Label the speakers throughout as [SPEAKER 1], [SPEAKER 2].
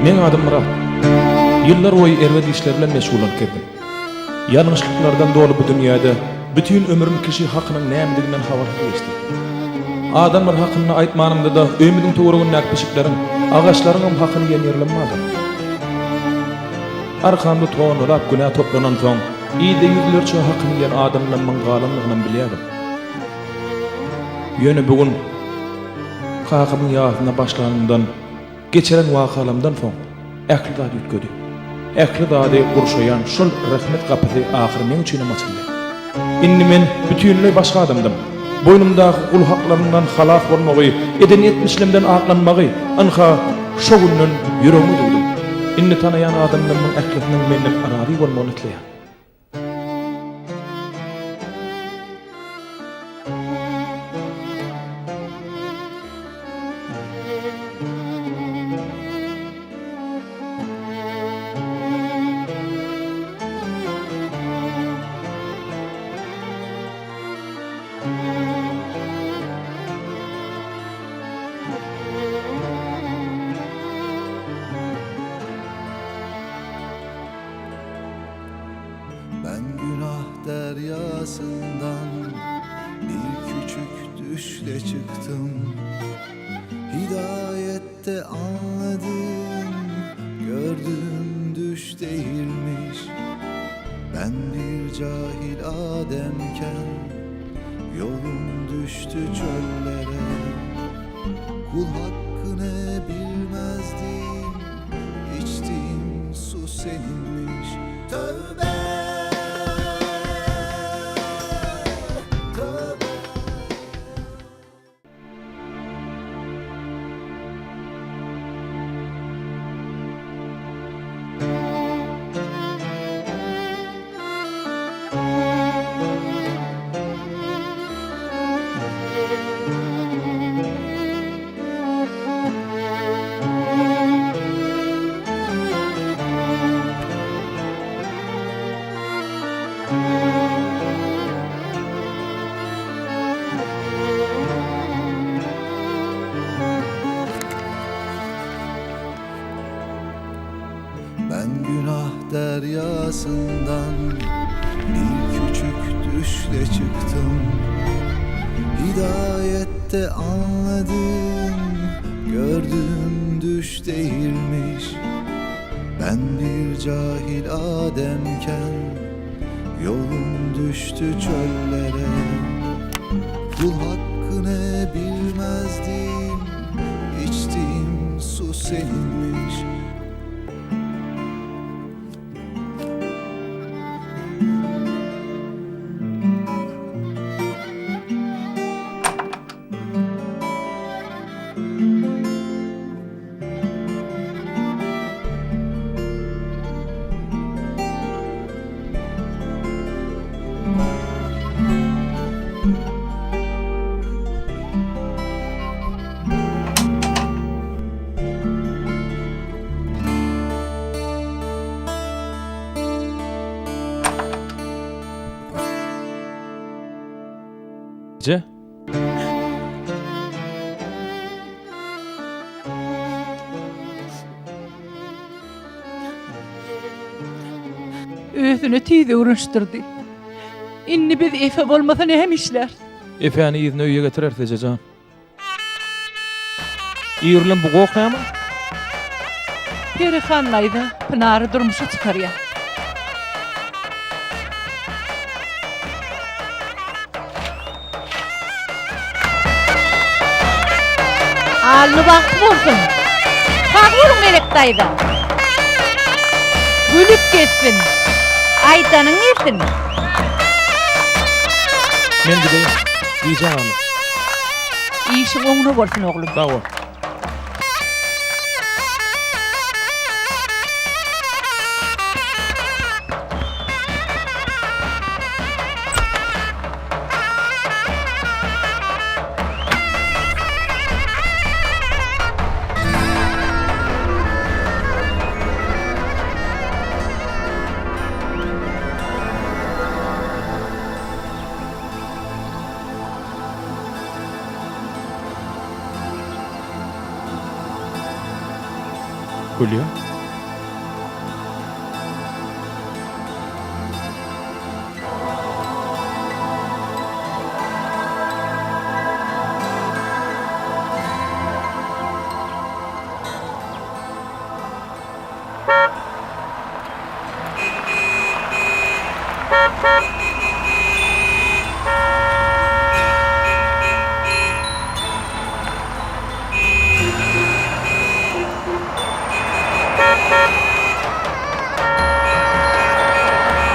[SPEAKER 1] Meň adym Myrat. Ýyllar boýy erbet işler bilen meşgullanyp gezdim. Ýalňyşlyklardan doly bu dünýäde bütin ömrüm kişi hakynyň nämediginden habarsyz geçdi. Adamlar hakynda aýtmanymda-da öýümiziň töweregindäki pişikleriň, agaçlaryňam hakyny iýen ýerlerim bardyr. Arkamda tonnalap günä toplanansoň, yzda ýüzlerçe hakyny iýen adamlamyň galandygynam bilýärdim. Ýöne bu gün kakamyň ýasyna başlanymdan, geçiren wakalarymdan soň ähli zat üýtgedi. Ähli zady gurşaýan şol rehnet gapysy ahyry meň üçinem açyldy. Indi men bütinleý başga adamdym. Boýnumdaky gul haklarymdan halas bolmagy, eden etmişlemden aklanmagy, ynha, şo günden ýüregime düwdüm. Indi tanaýan adamlarymyň ählisiniň menden razy bolmagyny isleýän.
[SPEAKER 2] Ben günah deryasından bir küçük düşle çıktım. Hidayette anladım, gördüm düş değilmiş. Ben bir cahil ademken yolum düştü çöllere. Kul hakkını bilmezdim, içtiğim su seninmiş. Tövbe! Tövbe! Ben günah deryasından bir küçük düşle çıktım. Hidayette anladım, gördüm düş değilmiş. Ben bir cahil ademken yolum düştü çöllere. Kul hakkını bilmezdim, içtiğim su seninmiş.
[SPEAKER 1] Eje.
[SPEAKER 3] Özüne tiz öwrenişdirdi. Indi biz Efe bolmasa näme işläris?
[SPEAKER 1] Efäni yzyna öýe getireris eje jan. Irilen bu goh näme?
[SPEAKER 3] Perihan daýza Pynary durmuşa çykarýar. Alny bagtly bolsun. Sag boluň Melek daýza. Gülüp gezsin. Aýdanyň gelsin.
[SPEAKER 1] Men gideýin. Gijä galdyk.
[SPEAKER 3] Işiň oňuna bolsun oglum.
[SPEAKER 1] Sag bol. Hülýa?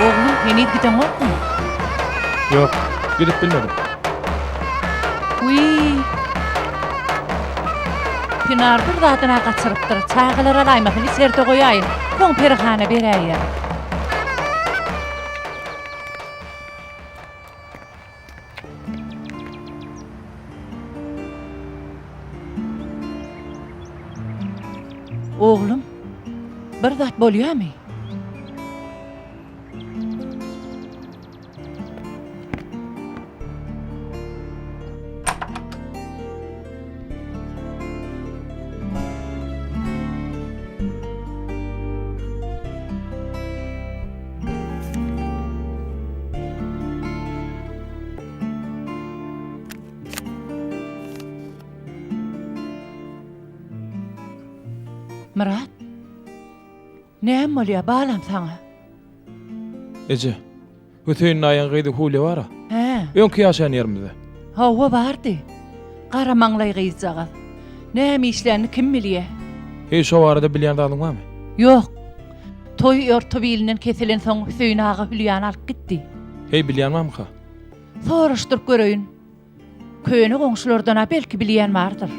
[SPEAKER 3] Oglum, heniz gideňokmy?
[SPEAKER 1] Ýok, gidip bilmedim.
[SPEAKER 3] Wiý. Pinar bir zadyna gaçyrypdyr. Çagalar alaýmasyn, içerde goýaýyn. Soň Perihana beräýer. Oglum, bir zat bolýamy? Myrat, näme bolýar balam saňa?
[SPEAKER 1] Eje, Hüseýin daýyň gyzy Hulýa bar-a.
[SPEAKER 3] Hä.
[SPEAKER 1] Öňki ýaşaýan ýerimizde.
[SPEAKER 3] Hawa, bardy. Gara maňlaý gyzjagaz. Näme işlänini kim bilýä.
[SPEAKER 1] Heý, şo barada bilýän zadyň barmy?
[SPEAKER 3] Ýok. Toý orta bilinden kesilensoň Hüseýin aga Hülýany alyp gitdi.
[SPEAKER 1] Heý, bilýän barmyka?
[SPEAKER 3] Soraşdyryp göreýin. Köne goňşulardan-a belki bilýän bardyr.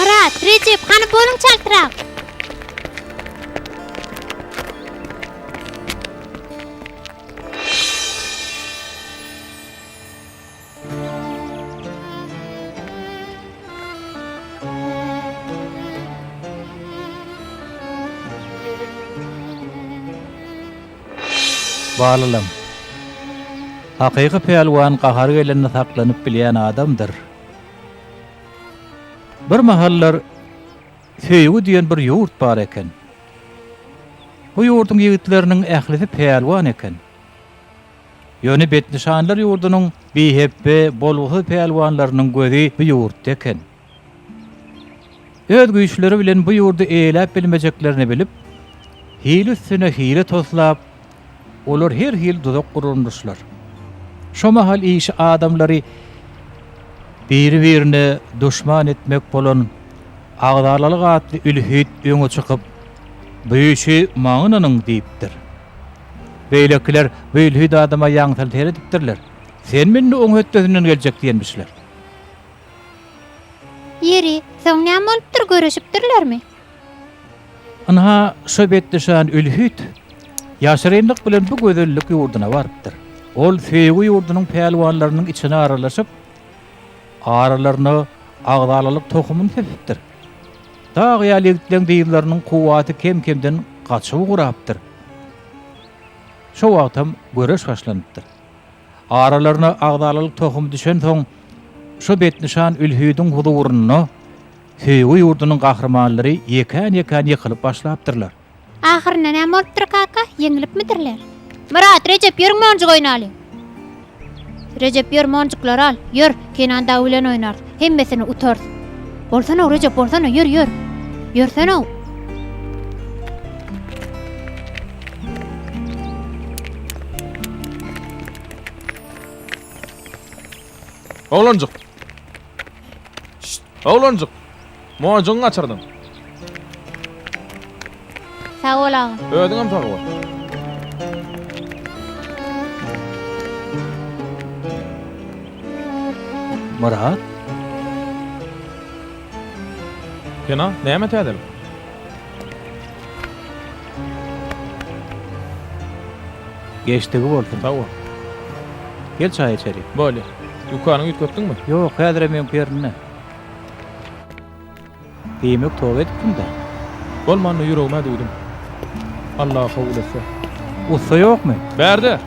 [SPEAKER 4] Myrat, Rejep, hany boluň çaltrak!
[SPEAKER 5] Balalam, hakyky pälwan gahary gelende saklanyp bilýän adamdyr. Bir mahallar Söýgi diýen bir ýurt bar eken. Bu ýurduň ýigitleriniň ählisi pälwan eken. Ýöne betnyşanlar ýurdunyň bihepbe, bolgusyz pälwanlarynyň gözi bu ýurtda eken. Öz güýçleri bilen bu ýurdy eýeläp bilmejeklerini bilip, hile üstüne hile toslap, olar her hili duzak gururmyşlar. Şo mahal işi adamlary biri-birine duşman etmek bolan Agzalalyk atly ülhit öňe çykyp, Bu işi maňa ynanyň diýipdir. Beýlekiler bu ülhit adama ýaňsyly seredipdirler. Senmi indi oň hötdesinden geljek diýenmişler.
[SPEAKER 4] Ýeri, soň näme bolupdyr, göreşipdirlermi?
[SPEAKER 5] Ynha, şo betnyşan ülhit ýaşyrynlyk bilen bu gözellik ýurduna barypdyr. Ol söýgi ýurdunyň pälwanlarynyň içine aralaşyp, aralaryna agzalalyk tohumyny sepipdir. Dag ýaly ýigitleň dyzlarynyň kuwwaty kem-kemden gaçyp ugrapdyr. Şo wagtam göreş başlanypdyr. Aralaryna agzalalyk tohumy düşensoň, şo betnyşan ülhüdiň huzurynda söýgi ýurdunyň gahrymanlary ýekän-ýekän ýykylyp başlapdyrlar.
[SPEAKER 4] Ahyrynda näme bolupdyr kaka, ýeňilipmidirler? Myrat, Rejep ýörüň monjuk oýnalyň. Rejep ýör monjuklary al, ýör, Kenan dagy bilen oýnarys, hemmesini utarys. Bolsana-ow Rejep bolsana, ýör, ýör. Ýörsene-ow.
[SPEAKER 1] Oglanjyk! Şşt, oglanjyk! Monjugyňy gaçyrdyň.
[SPEAKER 4] Sag bol aga.
[SPEAKER 1] Özüňem sag bol.
[SPEAKER 5] Myrat?
[SPEAKER 1] Pena, näme täzelik?
[SPEAKER 5] Geçdigi bolsun.
[SPEAKER 1] Sag bol.
[SPEAKER 5] Gel çaý içeli.
[SPEAKER 1] Bolýa. Dükanyňy üýtgetdiňmi?
[SPEAKER 5] Ýok, häzirem öňki ýerinde. Diýmek toba edipsiň-dä.
[SPEAKER 1] Bolmanda ýüregime düwdüm. Alla kabul etse.
[SPEAKER 5] Ussa ýokmy?
[SPEAKER 1] Bärde!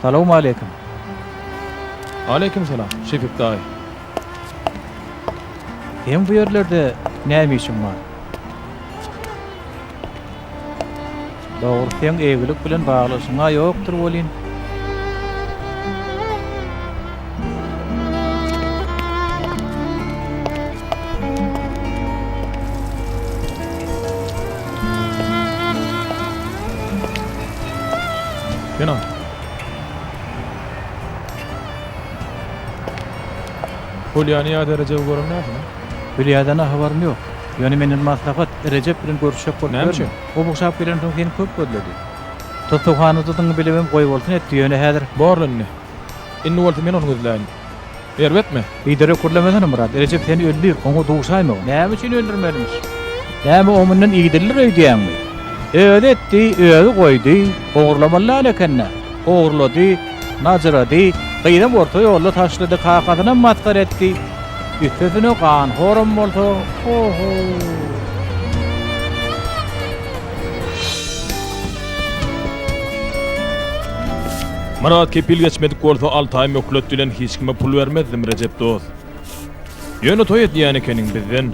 [SPEAKER 5] Salowmaleýkim.
[SPEAKER 1] Aleýkim salam, Şefik daýy.
[SPEAKER 5] Seň bu ýerlerde näme işiň bar? Dogrusy seň eýgilik bilen baglaşyň-a ýokdur welin.
[SPEAKER 1] Kenan. Hülýany ýa-da Rejebi gören dälsiň-a?
[SPEAKER 5] Hülýadan-a habarym ýok. Ýöne menden maslahat, Rejep bilen görüşjek bolup
[SPEAKER 1] Näme
[SPEAKER 5] ýörme.
[SPEAKER 1] üçin?
[SPEAKER 5] O bugşap gelensoň seni köp gözledi. Tussaghanadydygyňy bilibem goýbolsun etdi, ýöne häzir.
[SPEAKER 1] Borly indi. Indi bolsa men ony gözläýin. Erbetmi?
[SPEAKER 5] Biderek gürlemesene, Myrat. Rejep seni öldür, oňa duşaýmagyn. Näme üçin öldürmelimiş? Näme o mundan igdilidir öýdýäňmi? Özi etdi, özi goýdy. Ogurlamaly däl eken-dä. Ogurlady, najyrady, gyzam orta ýolda taşlady, kakasynam masgara etdi. Üstesine ganhoram bolsa, ho-ho!
[SPEAKER 1] Myrat kepil geçmedik bolsa alty aý möhlet bilen hiç kime pul bermezdim Rejep dost. Ýöne toý edýän ekeniň bizden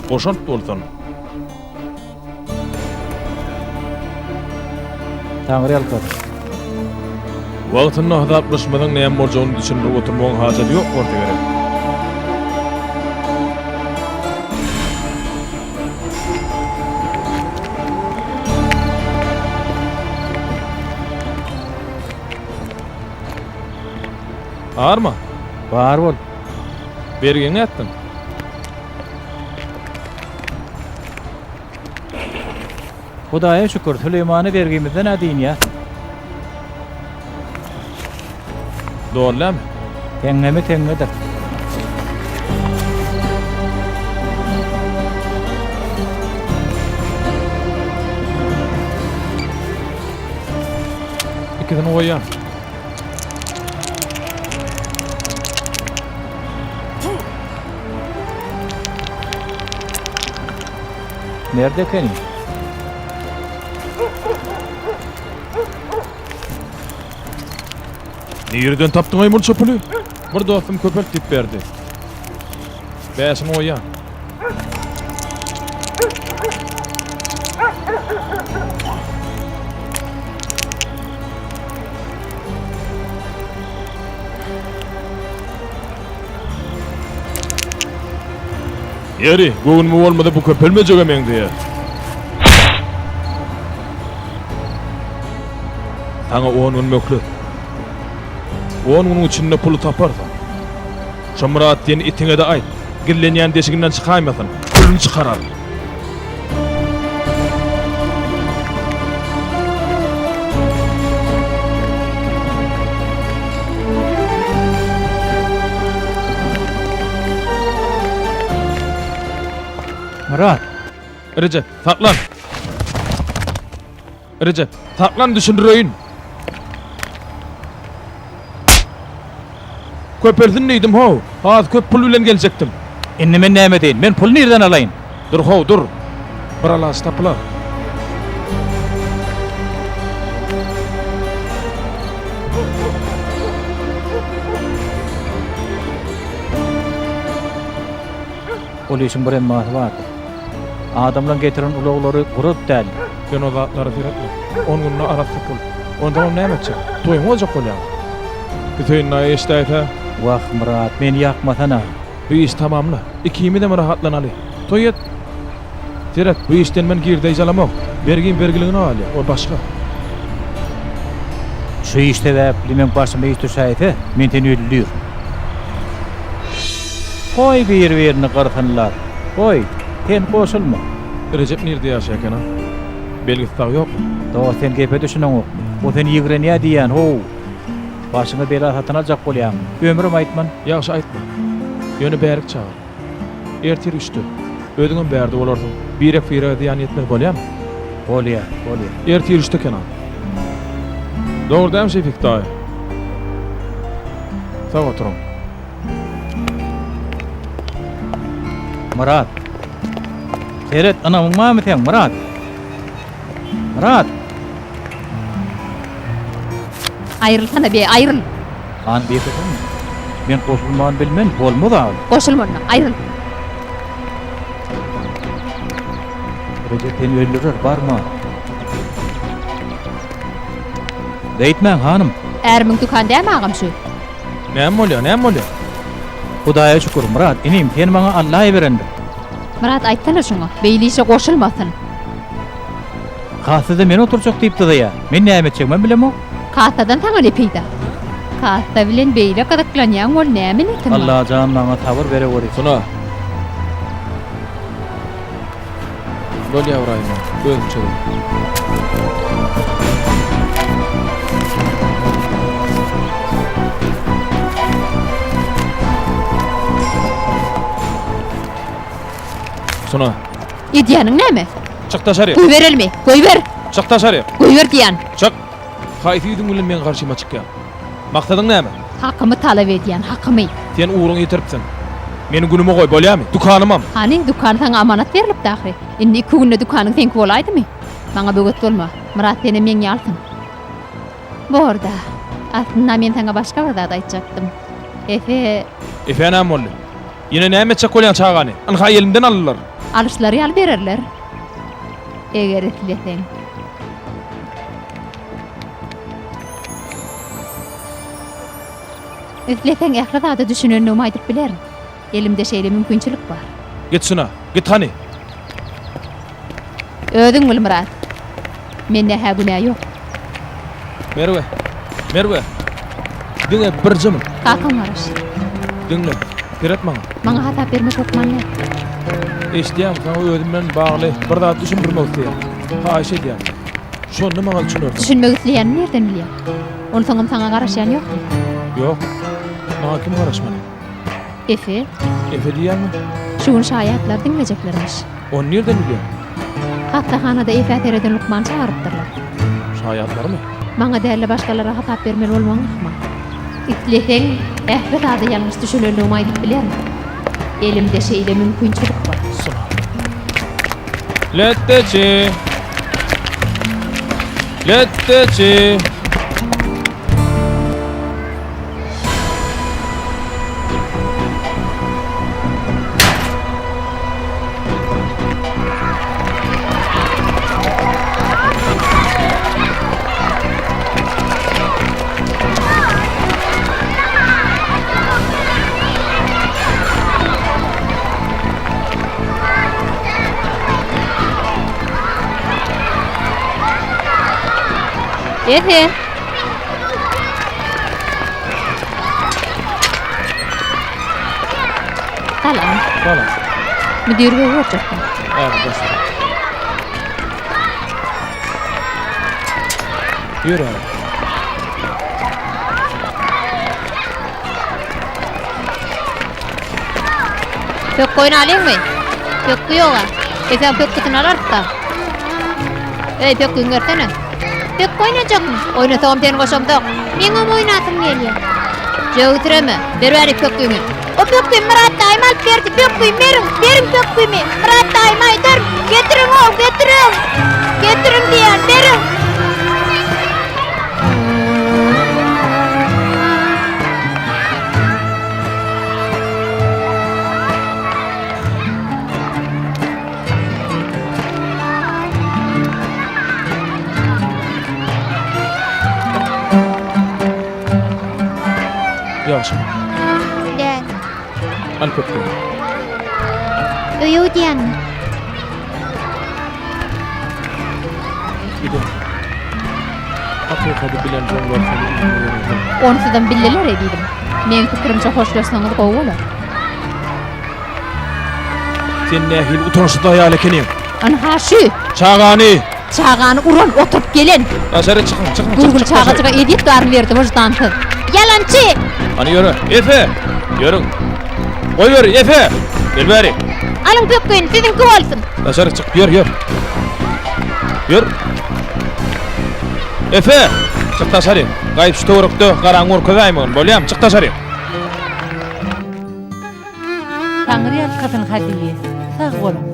[SPEAKER 1] goşant bolsun.
[SPEAKER 5] Taňry ýalkasyn.
[SPEAKER 1] Wagtynda hasaplaşmasaň näme boljagyny düşündirip oturmagyň hajaty ýok bolsa gerek. Arma.
[SPEAKER 5] Bar bol.
[SPEAKER 1] Bergiňi nätdiň?
[SPEAKER 5] Hudaýa şükür, Süleýmana bergimizden-ä dynýas.
[SPEAKER 1] Doly dälmi?
[SPEAKER 5] Teňňeme teňňedir.
[SPEAKER 1] Ikisini goýýan.
[SPEAKER 5] Nerde ekeni?
[SPEAKER 1] Nireden tapdyňaý munça puly? Bir dostum köpelt diýip berdi. Bäşini goýýan. Ýeri, göwnüme bolmasa bu köpelmejege meňzeýär. Saňa on gün möhlet. On günüň içinde puly taparsaň, şo Myrat diýen itiňe-de aýt, gizlenýän deşiginden çykaýmasyn, külüni çykararyn.
[SPEAKER 5] Myrat!
[SPEAKER 1] Rejep, saklan! Rejep, saklan düşündireýin! Köpelsin diýdim how, has köp pul bilen geljekdim.
[SPEAKER 5] Indi men näme edeýin? Men puly nirden alaýyn?
[SPEAKER 1] Dur how, dur. Bir alaç tapylar.
[SPEAKER 5] Ol işiň bir emmasy bardyr. Adamlaň getiren ulaglary gurat däldir.
[SPEAKER 1] Sen o zatlara seretme. On günde arassa pul. Onsoňam näme etjek? Toýuňy bozjak bolýaňmy? Hüseýin daýy eşidäýse.
[SPEAKER 5] Wah, Myrat, meni ýakmasana.
[SPEAKER 1] Bu iş tamamla. Ikimizem rahatlanaly. Toý et. Seret, bu işden men girdeýji alamok. Bergim bergiligine galýar. O başga.
[SPEAKER 5] Şu iş sebäpli meň başyma iş düşäýse, men seni öldürin. Goý bir-birini gyrsynlar. Goý, sen goşulma.
[SPEAKER 1] Rejep nirde ýaşaýar eken-a? Belgisi dagy ýokmy?
[SPEAKER 5] Dost, sen gepe düşüneňokmy? O seni ýigrenýär diýýän, how! Başyňa bela satyn aljak bolýaňmy? Ömrüm aýtman.
[SPEAKER 1] Ýagşy aýtma. Ýöne bärik çagyr. Ertir üçde. Özüňem bärde bolarsyň. Birek-birege zyýan ýetmez, bolýamy?
[SPEAKER 5] Bolýar, bolýar.
[SPEAKER 1] Ertir üçde Kenan. Dogry dämi Şefik daýy? Sag oturyň.
[SPEAKER 5] Myrat. Seret, ynamyň barmy seň, Myrat? Myrat!
[SPEAKER 6] Aýrylsana be, aýryl!
[SPEAKER 5] Han bekesenmi? Men goşulman bilmen, bolmaz agy.
[SPEAKER 6] Goşulma onda, aýryl!
[SPEAKER 5] Rejep seni öldürer, barma. Beýtmäň, hanym.
[SPEAKER 6] Ärimiň dükany dämi agam şu?
[SPEAKER 1] Näme bolýar, näme bolýar?
[SPEAKER 5] Hudaýa şükür, Myrat, inim, seni maňa Alla iberendir.
[SPEAKER 6] Myrat, aýtsana şuňa, beýle işe goşulmasyn.
[SPEAKER 5] Kassada men oturjak diýip dyzaýar. Men näme etjegimem bilemok.
[SPEAKER 6] Kassadan saňa ne peýda? Kassa bilen beýle gyzyklanýaň ol näme netiň bar?
[SPEAKER 5] Allajan maňa sabyr bereweri.
[SPEAKER 1] Suna. Bolýa Ybraýym aga, özüm çözerin. Suna.
[SPEAKER 6] Edýäniň näme?
[SPEAKER 1] Çyk daşary.
[SPEAKER 6] Goýber elimi. Goýber.
[SPEAKER 1] Çyk daşary.
[SPEAKER 6] Goýber diýýän.
[SPEAKER 1] Çyk. Haýsy ýüzüň bilen meň garşyma çykýaň? Maksadyň näme?
[SPEAKER 6] Hakymy talap edýän, hakymy.
[SPEAKER 1] Sen ugruňy ýitiripsiň. Meniň günüme goý, bolýamy? Dükanymam.
[SPEAKER 6] Hany, dükan saňa amanat berlipdi ahyry. Indi iki günde dükanyň seňki bolaýdymy? Maňa böwet bolma. Myrat senem meň ýalysyň. Bor-da. Aslynda men saňa başga bir zat aýtjakdym. Efe.
[SPEAKER 1] Efe näme boldy? Ýene näme etjek bolýaň çagany? Ynha elimden aldylar.
[SPEAKER 6] Alyşlary ýaly bererler. Eger isleseň. Isleseň ähli zada düşünendigimi aýdyp bilerin. Elimde şeýle mümkinçilik bar.
[SPEAKER 1] Git şuna, git hany.
[SPEAKER 6] Özüň bil Myrat. Mende-hä günä ýok.
[SPEAKER 1] Merwe, Merwe. Diňe birje mün.
[SPEAKER 6] Kakam garaş.
[SPEAKER 1] Diňle, seret maňa.
[SPEAKER 6] Maňa hasap bermek hökman däl.
[SPEAKER 1] Eşidýäňmi, saňa özüm bilen bagly bir zat düşündirmek isleýän. Haýyş edýän. Şonda maňa düşünersiň.
[SPEAKER 6] Düşünmek isleýänimi nirden bilýäň? Onsoňam saňa garaşýan ýokmy?
[SPEAKER 1] Ýok. Maňa kim garaşmaly?
[SPEAKER 6] Efe.
[SPEAKER 1] Efe diýýäňmi?
[SPEAKER 6] Şu gün şaýatlar diňlejeklermiş.
[SPEAKER 1] Ony nirden bilýäň?
[SPEAKER 6] Hassahanada Efä sereden lukman çagyrypdyrlar.
[SPEAKER 1] Şaýatlarymy?
[SPEAKER 6] Maňa däl-de başgalara hasap bermeli bolmagyň ahmal. Isleseň, ähli zada ýalňyş düşünendigimi aýdyp bilerin. Elimde şeýle mümkinçilik bar.
[SPEAKER 1] Suna. Letdeçi! Letdeçi!
[SPEAKER 6] Ehe. Salam.
[SPEAKER 1] Salam.
[SPEAKER 6] Müdir bey görjekdim.
[SPEAKER 1] Äri boş. Ýör äri.
[SPEAKER 4] Pökgi oýnalyňmy? Pökgi ýog-a. Eseň pökgüsini alarys-da. Eý, pökgiňi bersene. Pökgi oýnajakmy? Oýnasagam seni goşamzok. Meňem oýnasym gelýär. Jöwsüreme, ber bäri pökgiňi. O pökgimi Myrat daýym alyp berdi. Pökgimi beriň, beriň pökgimi. Myrat daýyma aýdaryn. Getiriň-ow, getiriň. Getiriň diýýän, beriň.
[SPEAKER 1] Ýagşy.
[SPEAKER 4] Däl.
[SPEAKER 1] Al köpden.
[SPEAKER 4] Öýe gidýänmi?
[SPEAKER 1] Gidin. Hakykaty bilen soňlar seni yzyna bererler.
[SPEAKER 6] Onsuzam bildiler ezizim. Meň pikirimçe hoşlaşsaňyz gowy bolar.
[SPEAKER 1] Sen nähili utançsyz aýal ekeniň.
[SPEAKER 6] Ynha şu!
[SPEAKER 1] Çagany!
[SPEAKER 6] Çagany uran, oturyp gelen!
[SPEAKER 1] Daşary çykyň, çykyň, çyk,
[SPEAKER 6] Görgüli
[SPEAKER 1] çyk daşary.
[SPEAKER 6] çagajyga ezýet daryny berdi wyždansyz.
[SPEAKER 4] Ýalançy!
[SPEAKER 1] Hany ýöre, Efe! Ýörüň. Goýber, Efe! Gel bäri.
[SPEAKER 4] Alyň pökgini, siziňki bolsun!
[SPEAKER 1] Daşary çyk, ýör, ýör. Ýör. Efe! Çyk daşary. Gaýyp şu töwerekde garaňy görkezäýmegin, bolýamy? Çyk daşary.
[SPEAKER 3] Taňry ýalkasyn Hadiýe. Sag boluň.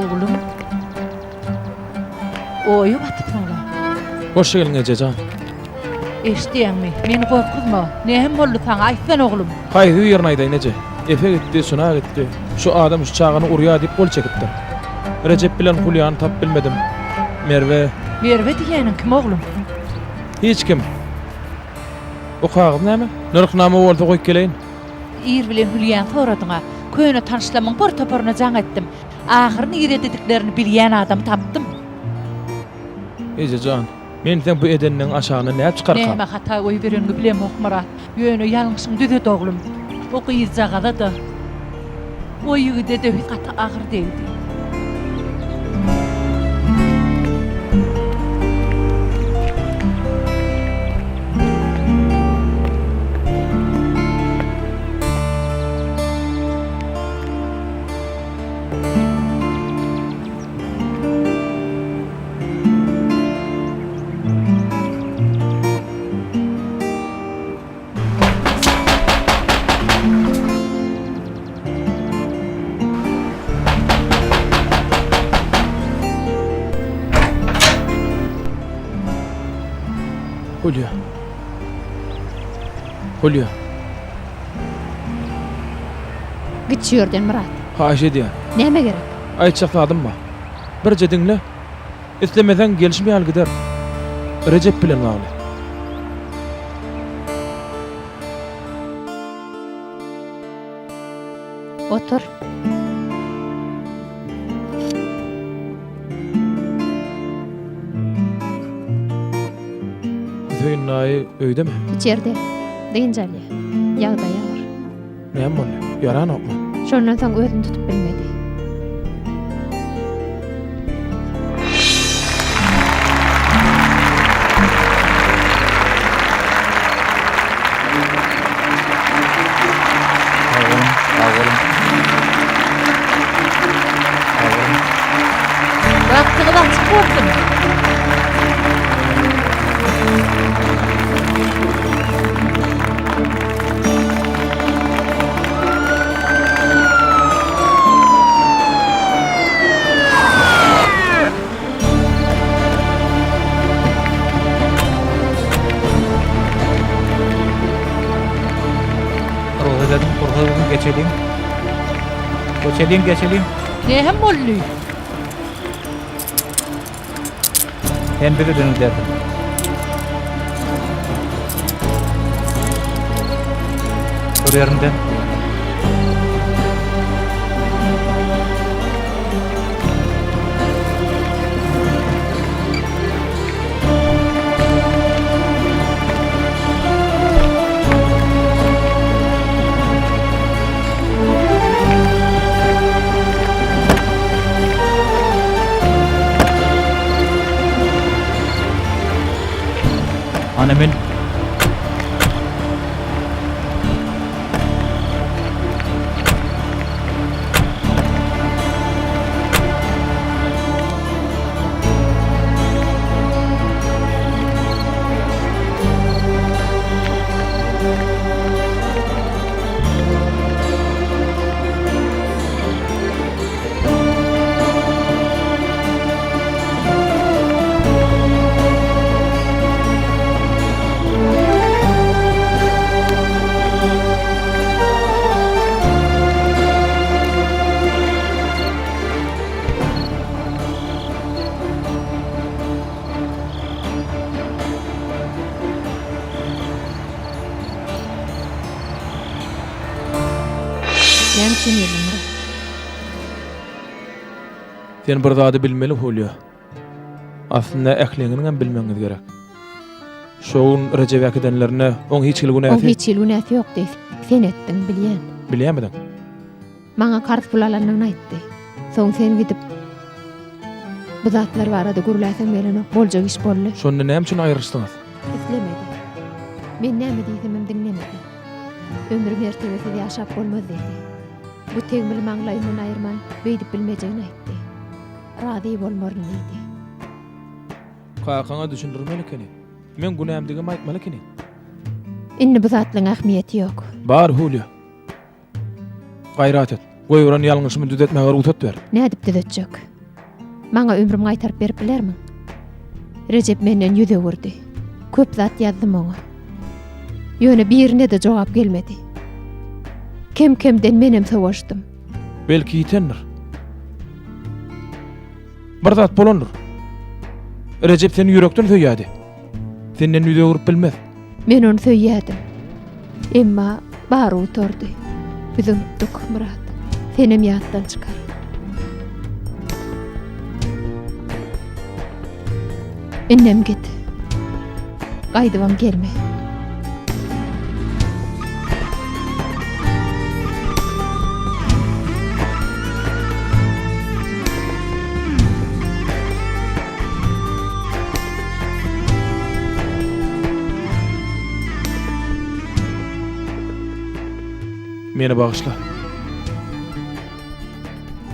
[SPEAKER 3] Oglum. Oýa batypsyň-la.
[SPEAKER 1] Hoş geldiň eje jan.
[SPEAKER 3] Eşidýäňmi? Meni gorkuzma. Näme boldy saňa, aýtsana oglum.
[SPEAKER 1] Haýsy birini aýdaýyn eje? Efe gitdi, Suna gitdi. Şu adam şu çagany urýar diýip gol çekipdir. Rejep bilen Hulýany tapyp bilmedim. Merwe.
[SPEAKER 3] Merwe diýýäniň kim oglum?
[SPEAKER 1] Hiç kim. Bu kagyz näme? Nyrhnama bolsa goýup geleýin.
[SPEAKER 3] Ir bilen Hülýany soradyň-a. Köne tanyşlamyň bir toparyna jaň etdim. Ahyry niredediklerini bilýän adamy tapdym.
[SPEAKER 1] Eje jan, men seň bu edenleňiň aşagyndan nädip çykarkam?
[SPEAKER 3] Näme hata goýbereniňi bilemok, Myrat. Ýöne ýalňyşyňy düzet, oglum. O gyzjagaza-da, o ýigide-de gaty agyr degdi.
[SPEAKER 1] Hulýa. Hulýa.
[SPEAKER 6] Git şu ýerden, Myrat.
[SPEAKER 1] Haýyş edýän.
[SPEAKER 6] Näme gerek?
[SPEAKER 1] Aýtjak zadym bar. Birje diňle. Islemeseň gelşim ýaly gider. Rejep bilen bagly.
[SPEAKER 6] Otur.
[SPEAKER 1] Hüseýin daýy öýdemi?
[SPEAKER 6] Içerde. Dynç alýar. Ýagdaýy agyr.
[SPEAKER 1] Näme boldy? Ýaranokmy?
[SPEAKER 6] Şondan soň özüni tutup bilmedi.
[SPEAKER 5] Sag boluň, sag boluň. Sag boluň.
[SPEAKER 3] Bagtyňyz açyk bolsun!
[SPEAKER 5] Rugsat ediň, rugsat ediň, geçeliň. Geçeliň, geçeliň.
[SPEAKER 3] Näme boldy?
[SPEAKER 5] Sen bizi düňderdiň. Dur ýeriňden. Ana men
[SPEAKER 6] Näme üçin geldiň Myrat?
[SPEAKER 1] Sen bir zady bilmeli Hulýa. Aslynda ähliňiziňem bilmegiňiz gerek. Şo gün Rejebi äkidenlerinde oň hiç hili
[SPEAKER 6] Oň
[SPEAKER 1] günäsi.
[SPEAKER 6] hiç hili günäsi ýokdy. Sen etdiň, bilýän.
[SPEAKER 1] Bilýärmidiň?
[SPEAKER 6] Maňa karz pul alanyny aýtdy. Soň sen gidip bu zatlar barada gürläseň gelenok, boljak iş boldy.
[SPEAKER 1] Şonda näme üçin aýrylyşdyňyz?
[SPEAKER 6] Islemedi. Men näme diýsemem diňlemedi. Ömri mertebesiz ýaşap bolmaz diýdi. Bu tegmili maňlaýyndan aýyrman beýdip bilmejegini aýtdy. Razy bolmaryn diýdi.
[SPEAKER 1] Kakaňa düşündirmeli ekeni. Meň günämdigimi aýtmaly ekeni.
[SPEAKER 6] Indi bu zatlaryň ähmiýeti ýok.
[SPEAKER 1] Bar, Hulýa. Gaýrat et. Goýberen ýalňyşymy düzetmäge rugsat ber.
[SPEAKER 6] Nädip düzetjek? Maňa ömrüm gaýtaryp berip bilermiň? Rejep menden ýüz öwürdi. Köp zat ýazdym oňa. Ýöne birine-de jogap gelmedi. Kem-kemden menem sowaşdym.
[SPEAKER 1] Belki ýitendir. Bir zat bolandyr. Rejep seni ýürekden söýýärdi. Senden ýüz öwrüp bilmez.
[SPEAKER 6] Men ony söýýärdim. Emma bary gutardy. Biz unutdyk, Myrat. Senem ýatdan çykar. Indem git. Gaýdybam gelme.
[SPEAKER 1] Meni bagyşla.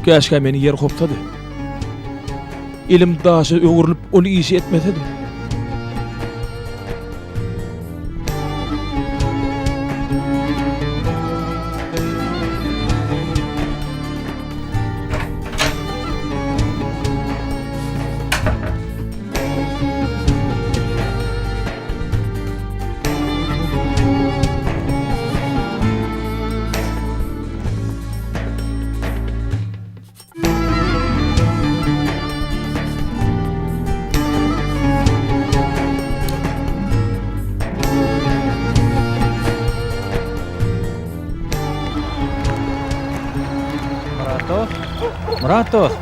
[SPEAKER 1] Käşgä meni ýer gopsady. Elim daşa öwrülip ol işi etmesedim.
[SPEAKER 5] Myrat dost. Myrat dost.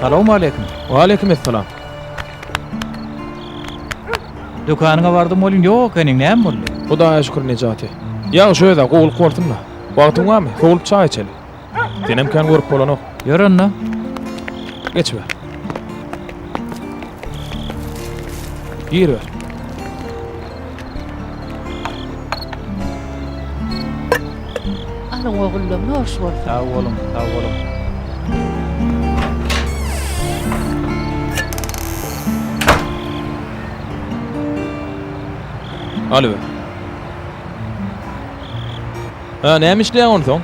[SPEAKER 5] Salowmaleýkim.
[SPEAKER 1] Waleýkim essalam.
[SPEAKER 5] Dükanyňa bardym welin ýok ekeniň, näme boldy?
[SPEAKER 1] Hudaýa şükür Nejati. Ýagşy öz-ä gowulyk bolsun-da. Wagtyň barmy? Sowulyp çaý içeli. Senem kän görüp bolanok.
[SPEAKER 5] Ýör onda.
[SPEAKER 1] Geçiber. Giriber.
[SPEAKER 3] Alyň ogullam, noş bolsun.
[SPEAKER 5] Sag boluň, sag boluň.
[SPEAKER 1] Alyber. Hä, näme işleýäň onsoň?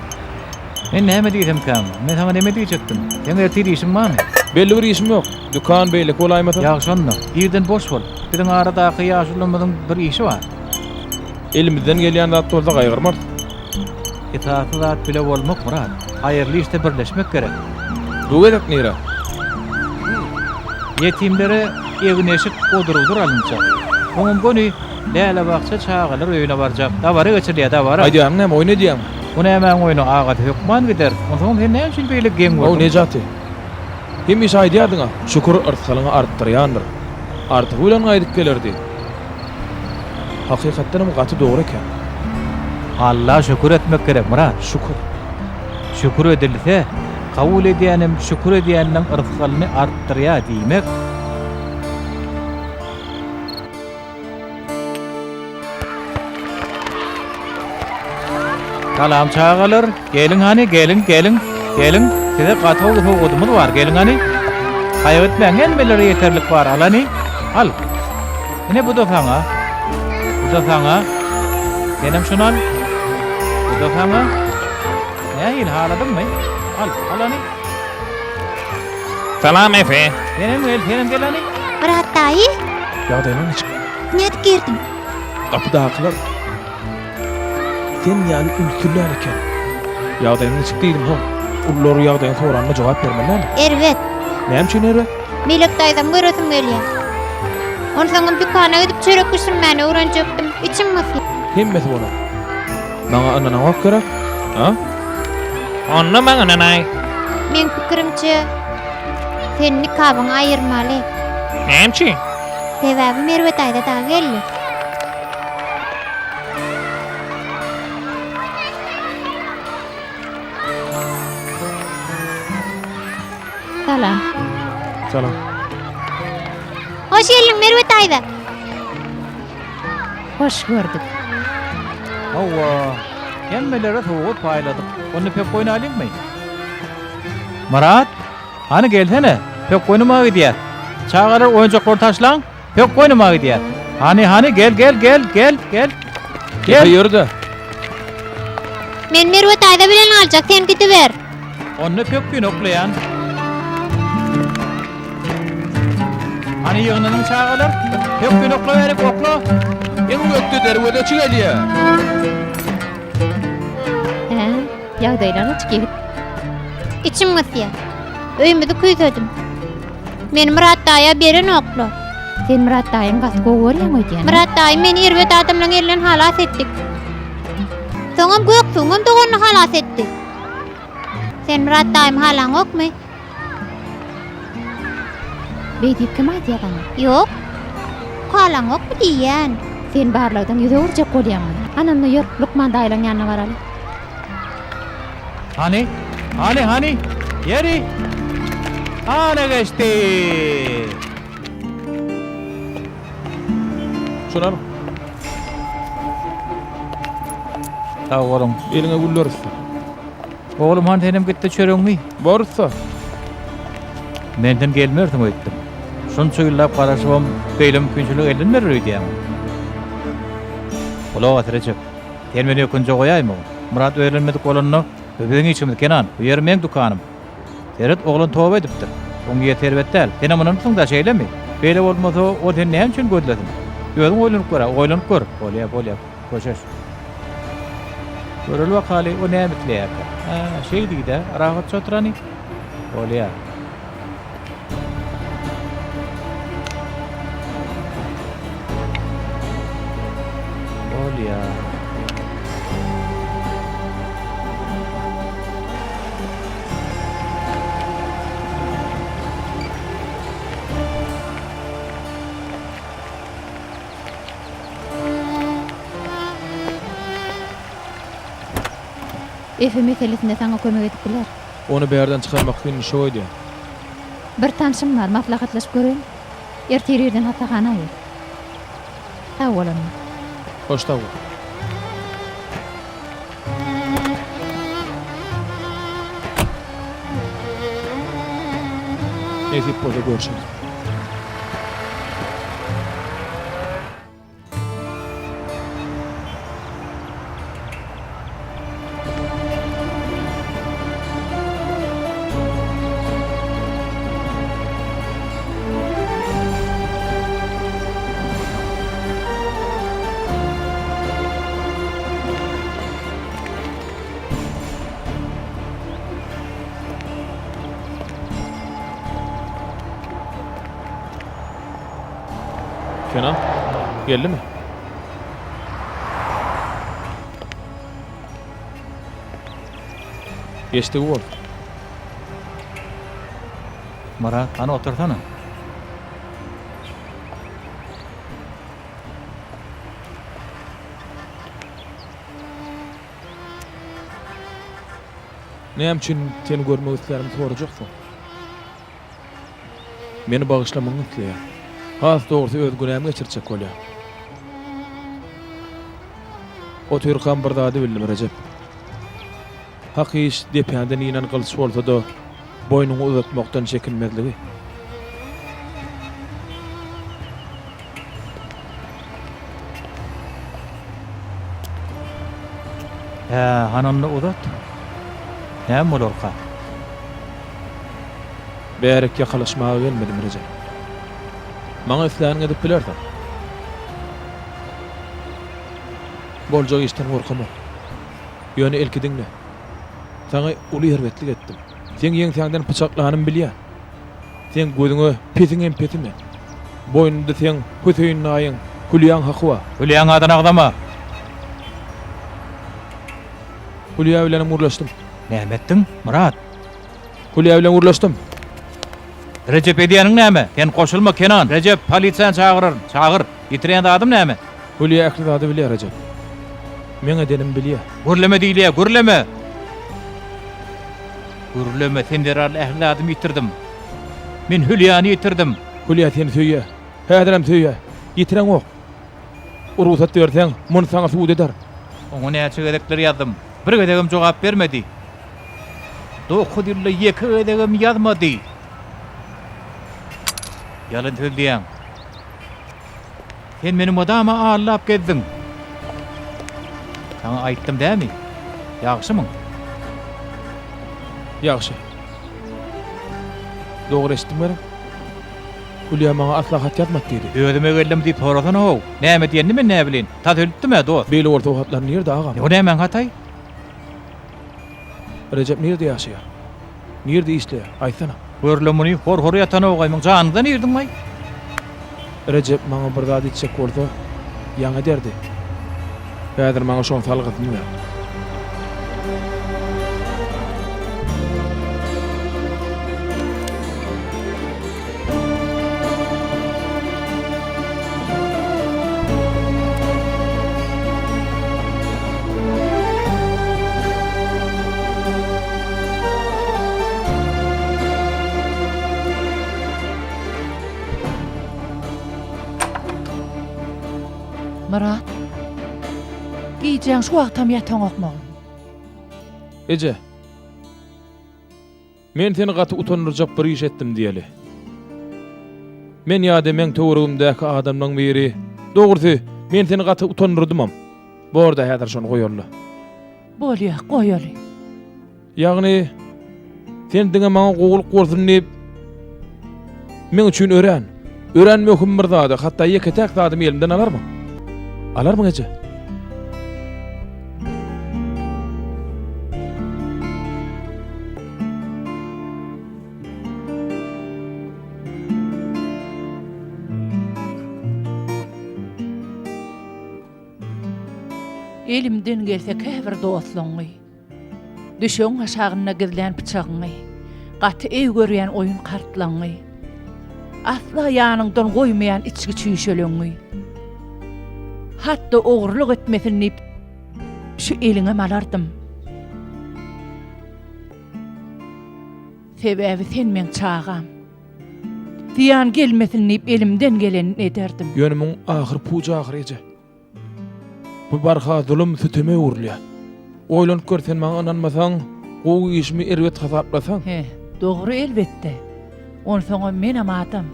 [SPEAKER 5] Men näme diýsemkäm? Men saňa neme diýjekdim? Seň ertir işiň barmy?
[SPEAKER 1] Belli bir işim ýok. Dükan beýleki bolaýmasa.
[SPEAKER 5] Ýagşy onda. Irden boş bol. Biziň aradaky ýaşulymyzyň bir işi bar.
[SPEAKER 1] Elimizden gelýän zat bolsa gaýgyrmarys.
[SPEAKER 5] Esasy zat bile bolmak, Myrat. Haýyrly işde birleşmek gerek.
[SPEAKER 1] Bu gezek nirä?
[SPEAKER 5] Ýetimlere egin-eşik odur-budur alynjak. Soňam göni Lälebagça çagalar öýüne barjak. Dabara geçirilýär, dabara.
[SPEAKER 1] Aýdýanyň näme, oýun edýäňmi?
[SPEAKER 5] Bu nämäň oýny, agasy hökman gideris. Onsoňam sen näme üçin beýle geň
[SPEAKER 1] How,
[SPEAKER 5] gördüň?
[SPEAKER 1] Nejati. Hemişe aýdýardyň-a, şükür yrsgalyňy artdyrýandyr. Artygy bilen gaýdyp geler diýip. Hakykatdanam gaty dogry eken.
[SPEAKER 5] Alla şükür etmek gerek, Myrat.
[SPEAKER 1] Şükür.
[SPEAKER 5] Şükür edilse, kabul edýänem şükür edýänleň yrsgalyny artdyrýar diýmek. Salam çagalar, geliň hany, geliň, geliň, geliň. Size gaty gowy sowgadymyz bar, geliň hany. Gaýgy etmäň, hemmelere ýeterlik bar, al hany, al. Ine bu-da saňa, bu-da saňa. Senem şuny al. Bu-da saňa. Nähili, haladyňmy? Al, al hany.
[SPEAKER 7] Salam Efe.
[SPEAKER 5] Senem gel, senem gel hany.
[SPEAKER 4] Myrat daýy.
[SPEAKER 1] Ýagdaýlaň niçik?
[SPEAKER 4] Nädip girdiň?
[SPEAKER 1] Gapydakylar sen ýaly ümsürlän eken. Ýagdaýyň niçik diýdim soň. Ulular ýagdaýyny soranda jogap bermeli dälmi?
[SPEAKER 4] Erbet.
[SPEAKER 1] Näme üçin erbet?
[SPEAKER 4] Melek daýzamy göresim gelýär. Onsoňam dükana gidip çörek bişirmäni öwrenjekdim. Içim gysýar.
[SPEAKER 1] Hemmesi bolar. Maňa ynanaňok gerek? A?
[SPEAKER 7] Onda maňa ynanaý.
[SPEAKER 4] Meň pikirimçe, sen nikabyňy aýyrmaly.
[SPEAKER 7] Näme üçin?
[SPEAKER 4] Sebäbi Merwe daýza dagy geldi.
[SPEAKER 6] Salam.
[SPEAKER 1] Salam.
[SPEAKER 4] Hoş geldiň Merwe daýza.
[SPEAKER 6] Hoş gördük.
[SPEAKER 5] Hawa, hemmelere sowgat paýladyk. Onda pek oýnalyňmy? Myrat, hany gelsene, pek oýnamaga gidýäs. Çagalar oýunjaklary taşlaň, pek oýnamaga gidýäs. Hany, hany, gel, gel, gel, gel, gel.
[SPEAKER 1] Gel. Ýör-de.
[SPEAKER 4] Men Merwe daýza bilen galjak, sen gidiber.
[SPEAKER 5] Onda pökgini oklaýan. Hany ýygnanyň çagalar? Pökgini oklaberik, okla.
[SPEAKER 1] Iň ökde derwezeçi gelýär.
[SPEAKER 6] Hä, ýagdaýlar niçik ýigit?
[SPEAKER 4] Içim gysýar. Öýümizi küýsedim. Meni Myrat daýa berenoklar.
[SPEAKER 6] Sen Myrat daýyňy gaty gowy görýäň öýdýän.
[SPEAKER 4] Myrat daýy meni erbet adamlaryň elinden halas etdi. Soňam Göksuwyňam doganyny halas etdi. Sen Myrat daýymy halaňokmy?
[SPEAKER 6] Beý diýip kim aýdýar saňa?
[SPEAKER 4] Ýok. Halaňokmy diýýän.
[SPEAKER 6] Sen barlagdan ýüz öwürjek bolýaňmy? Hany onda ýör, lukman daýylaň ýanyna baraly.
[SPEAKER 5] Hany, hany, hany, ýeri! Hana geçdi!
[SPEAKER 1] Şony alyň.
[SPEAKER 5] Sag boluň.
[SPEAKER 1] Eliňe güller ussa.
[SPEAKER 5] Oglum han senem gitde çöregiňi iý.
[SPEAKER 1] Bor ussa.
[SPEAKER 5] Menden gelmersiň öýtdüm. Şunça ýyllap garaşybam beýle mümkinçilik elden berer öýdýäňmi? Gulak as Rejep. Sen meni ökünje goýaýma. Myrat öýlenmedik bolanda bu biziň işimiz Kenan. Bu ýer meň dükanym. Seret, oglan toba edipdir. Oň niýeti erbet däl. Senem ynanypsyň-da, şeýlemi? Beýle bolmasa, ol seni näme üçin gözlesin? Özüň oýlanyp gör-ä, oýlanyp gör. Bolýa, bolýa, köşeş. Göreli bakaly, o näme isleýärkä? Hä, şeý diý-dä, rahatça oturany. Bolýa. Bolýa.
[SPEAKER 6] Efe meselesinde saňa kömek edip biler.
[SPEAKER 1] Ony bärden çykarmak synnyşyk öýdýän.
[SPEAKER 6] Bir tanşym bar, maslahatlaşyp göreýin. Ertir irden hassahana gel. Sag bol onda.
[SPEAKER 1] Hoş sag bol. Nesip bolsa görşeris. Kenan, geldimi? Geçdigi bolsun.
[SPEAKER 5] Myrat, hany otursana.
[SPEAKER 1] Näme üçin seni görmek islänimi sorajaksyň? Meni bagyşlamagyňy isleýän. Has dogrusy öz günämi geçirtjek bolýan. Otyrkam bir zady bildim, Rejep. Hak iş depäňden inen gylyç bolsa-da, boýnuňy uzatmakdan çekinmezligi.
[SPEAKER 5] Hä, hany onda uzat. Näme bolarka?
[SPEAKER 1] Bärik ýakalaşmaga gelmedim, Rejep. Maňa isläniňi edip bilersiň. Boljak işden gorkamok. Ýöne ilki diňle. Saňa uly erbetlik etdim. Seň ýeňsäňden pyçaklanymy bilýän. Seň gözüňe pesiň hem pesi men. Boýnumda seň Hüseýin daýyň, Hülýaň haky bar.
[SPEAKER 5] Hülýaň adyny agzama!
[SPEAKER 1] Hülýa bilenem gürleşdim.
[SPEAKER 5] Näme etdiň, Myrat?
[SPEAKER 1] Hülýa bilen gürleşdim.
[SPEAKER 5] Rejep edýäniň näme? Sen goşulma, Kenan! Rejep, polisiýany çagyraryn. Çagyr. Ýitirýän zadym näme?
[SPEAKER 1] Hülýa ähli zady bilýär, Rejep. Meň edenimi bilýär.
[SPEAKER 5] Gürleme diýilýär, gürleme! Gürleme, sen zerarly ähli zadymy ýitirdim. Men Hülýany ýitirdim.
[SPEAKER 1] Hülýa seni söýýär. Häzirem söýýär. Ýitireňok. Rugsat berseň, muny saňa subut eder.
[SPEAKER 5] Oňa näçe gezekler ýazdym. Bir gezegem jogap bermedi. Dokuz ýylda ýeke gezegem ýazmady. Ýalan sözleýäň. Sen meni mydama aldap gezdiň. Saňa aýtdym dämi? Ýagşymyň?
[SPEAKER 1] Ýagşy. Dogry eşitdim gerek? Hülýa maňa asla hat ýazmady diýdi.
[SPEAKER 5] Özüme geldim diýip sorasana-how. Näme diýenini men näbileýin. Tas ölüpdim-ä, dost.
[SPEAKER 1] Beýle bolsa o hatlar nirde, agam?
[SPEAKER 5] O nämäň hataý?
[SPEAKER 1] Rejep nirde ýaşaýar? Nirde işleýär? Aýtsana.
[SPEAKER 5] Gör-le muny, hor-hor ýatan ogaýmyň janyňdan irdiň-aý.
[SPEAKER 1] Rejep maňa bir zat etjek bolsa, ýaň ederdi. Häzir maňa şoň salgysyny ber.
[SPEAKER 3] Myrat, gijäň şu wagtam ýataňokmy oglum?
[SPEAKER 1] Eje, men seni gaty utandyrjak bir iş etdim diýeli. Men ýa-da meň töweregimdäki adamlaň biri, dogrusy, men seni gaty utandyrdymam. Bor-da, häzir şony goýaly-la.
[SPEAKER 3] Bolýa, goýaly.
[SPEAKER 1] Ýagny, sen diňe maňa gowulyk bolsun diýip, meň üçin örän, örän möhüm bir zady, hatda ýeke-täk zadymy elimden alarmyň? Alarmyň, eje?
[SPEAKER 3] Elimden gelse käbir dostlaňňy, Düşegiň aşagynda gizlän pyçagyňy, Gaty eý görýän oýun kartlaňňy, Asla ýanyňdan goýmaýan içgi çüýşeleňňi, Hat-da ogurlyk etmesin diýip şu eliňem alardym. Sebäbi sen meň çagam. Zyýan gelmesin diýip elimden gelenini ederdim.
[SPEAKER 1] Ýöne muň ahyry puç ahyry eje. Bu barha zulum süteme öwrülýär. Oýlanyp gör sen maňa ynanmasaň, gowy işimi erbet hasaplasaň.
[SPEAKER 3] He, dogry elbetde. Onsoňam menem adam.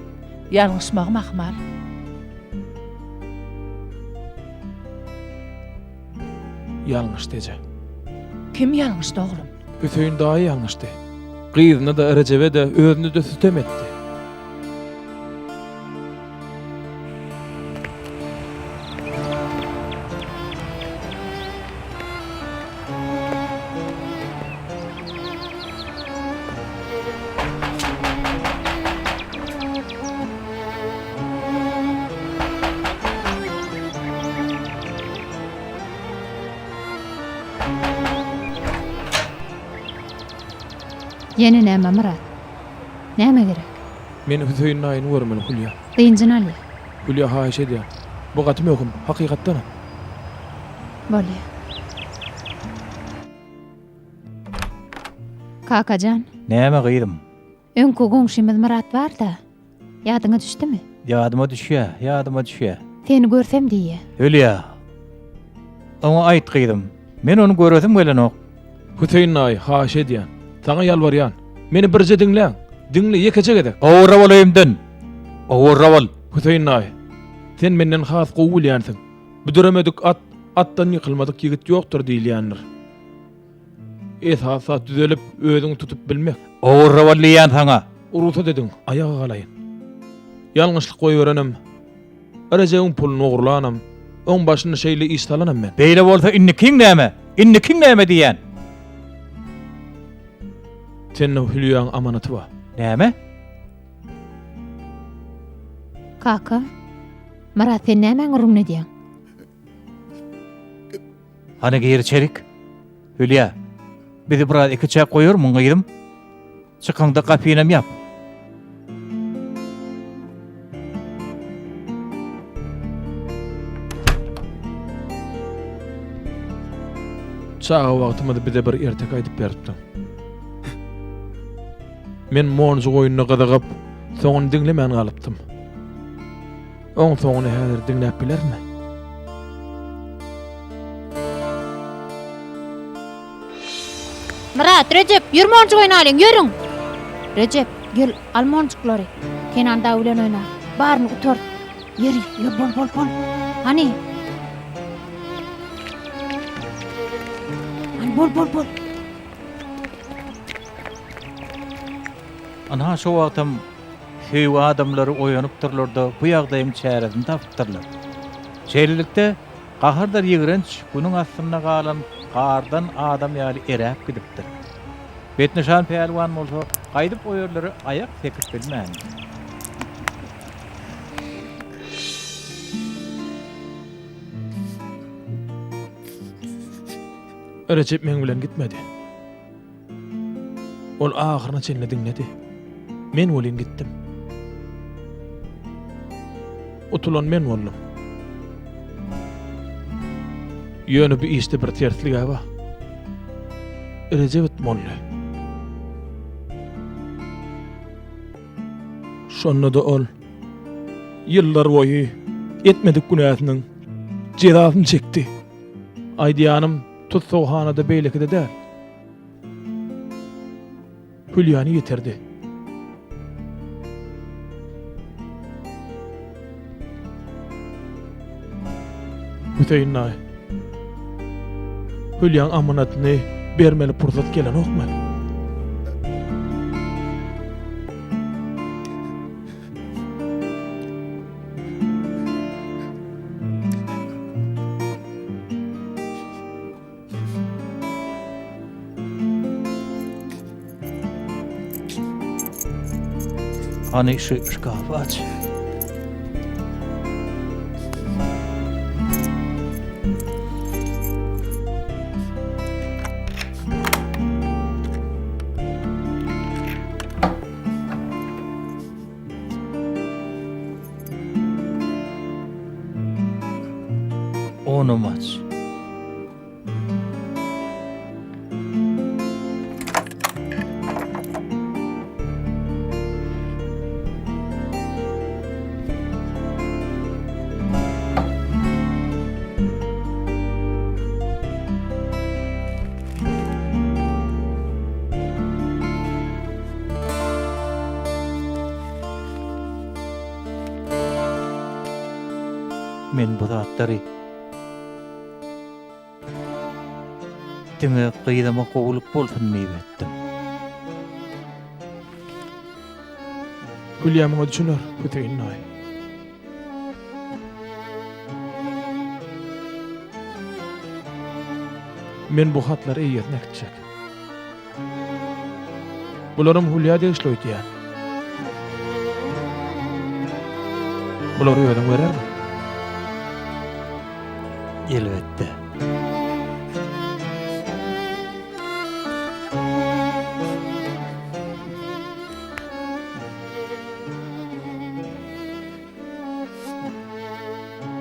[SPEAKER 3] Ýalňyşmagym ahmal.
[SPEAKER 1] Ýalňyşdy eje.
[SPEAKER 3] Kim ýalňyşdy oglum?
[SPEAKER 1] Hüseýin daýy ýalňyşdy. Gyzyna-da, Rejebe-de, özüne-de sütem etdi.
[SPEAKER 6] Ýene näme, Myrat? Näme gerek?
[SPEAKER 1] Men Hüseýin daýyny görmeli, Hülýa.
[SPEAKER 6] Dynjyny alýar.
[SPEAKER 1] Hülýa, haýyş edýän. Bu gaty möhüm, hakykatdanam.
[SPEAKER 6] Bolýar. Kaka jan.
[SPEAKER 5] Näme, gyzym?
[SPEAKER 6] Öňki goňşymyz Myrat bar-da. Ýadyňa düşdümi?
[SPEAKER 5] Ýadyma düşýä, ýadyma düşýä.
[SPEAKER 6] Seni görsem diýýä.
[SPEAKER 5] Hülýa, oňa aýt gyzym, men ony göresim gelenok.
[SPEAKER 1] Hüseýin daýy, haýyş edýän, saňa ýalbarýan, meni birje diňläň, diňle ýekeje gezek.
[SPEAKER 5] Gowurra bol öýümden, gowurra bol.
[SPEAKER 1] Hüseýin daýy, sen menden has gowy bilýänsiň, büdremedik at, atdan ýykylmadyk ýigit ýokdur diýilýändir. Esasy zat düzelip, özüňi tutup bilmek.
[SPEAKER 5] Ogurra bol diýýän saňa.
[SPEAKER 1] Rugsat ediň, aýaga galaýyn. Ýalňyşlyk goýberenim, Rejebiň puluny ogurlanam, oň başyna şeýle iş salanam men.
[SPEAKER 5] Beýle bolsa indikiň näme? Indikiň näme diýýän?
[SPEAKER 1] Sende Hülýaň amanaty bar.
[SPEAKER 5] Näme?
[SPEAKER 6] Kaka, Myrat sen nämäň gürrüňini edýäň?
[SPEAKER 5] Hany gir içerik. Hülýa, bizi biraz ikiçäk goýarmyň gyzym? Çykaňda gapynam ýap.
[SPEAKER 1] Çaga wagtymyz bize bir erteki aýdyp beripdiň. Men monjuk oýnuna gyzygyp, Soňuny diňlemän galypdym. Oň soňuny häzir diňläp bilerinmi?
[SPEAKER 4] Myrat, Rejep, ýör monjuk oýnalyň, ýörüň! Rejep, gel, al monjuklary. Kenan dagy bilen oýna. Baryny utar. Ýeri, ýör, bol, bol, bol. Hany? Hany, bol, bol, bol.
[SPEAKER 5] Ynha şo wagtam söýgi adamlary oýanypdyrlar-da, bu ýagdaýyň çäresini tapypdyrlar. Şeýlelikde, gahardyr ýigrenç Günüň astynda galan gardan adam ýaly eräp gidipdir. Betnyşan pälwan bolsa gaýdyp o ýerlere aýak sekip bilmändir.
[SPEAKER 1] Rejep meň bilen gitmedi. Ol ahyryna çenli diňledi. Men welin gitdim. Utulan men boldum. Ýöne bu işde bir terslig-ä bar. Rejep etmolly. Şonda-da ol ýyllar boýy etmedik günäsiniň jezasyny çekdi. Aýdýanym tussaghanada beýlekide däl. Hülýany ýitirdi. Hüseýin daýy. Hülýaň amanatyny bermeli pursat gelenokmy?
[SPEAKER 5] Hany şu şkafy aç. Onam aç. Men bu zatlary diňe gyzyma gowulyk bolsun diýip etdim.
[SPEAKER 1] Hülýa muňa düşüner, Hüseýin daýy. Men bu hatlary eýesine äkitjek. Bularam Hülýa degişli öýdýän. Bulary özüň berermiň?
[SPEAKER 5] Elbetde.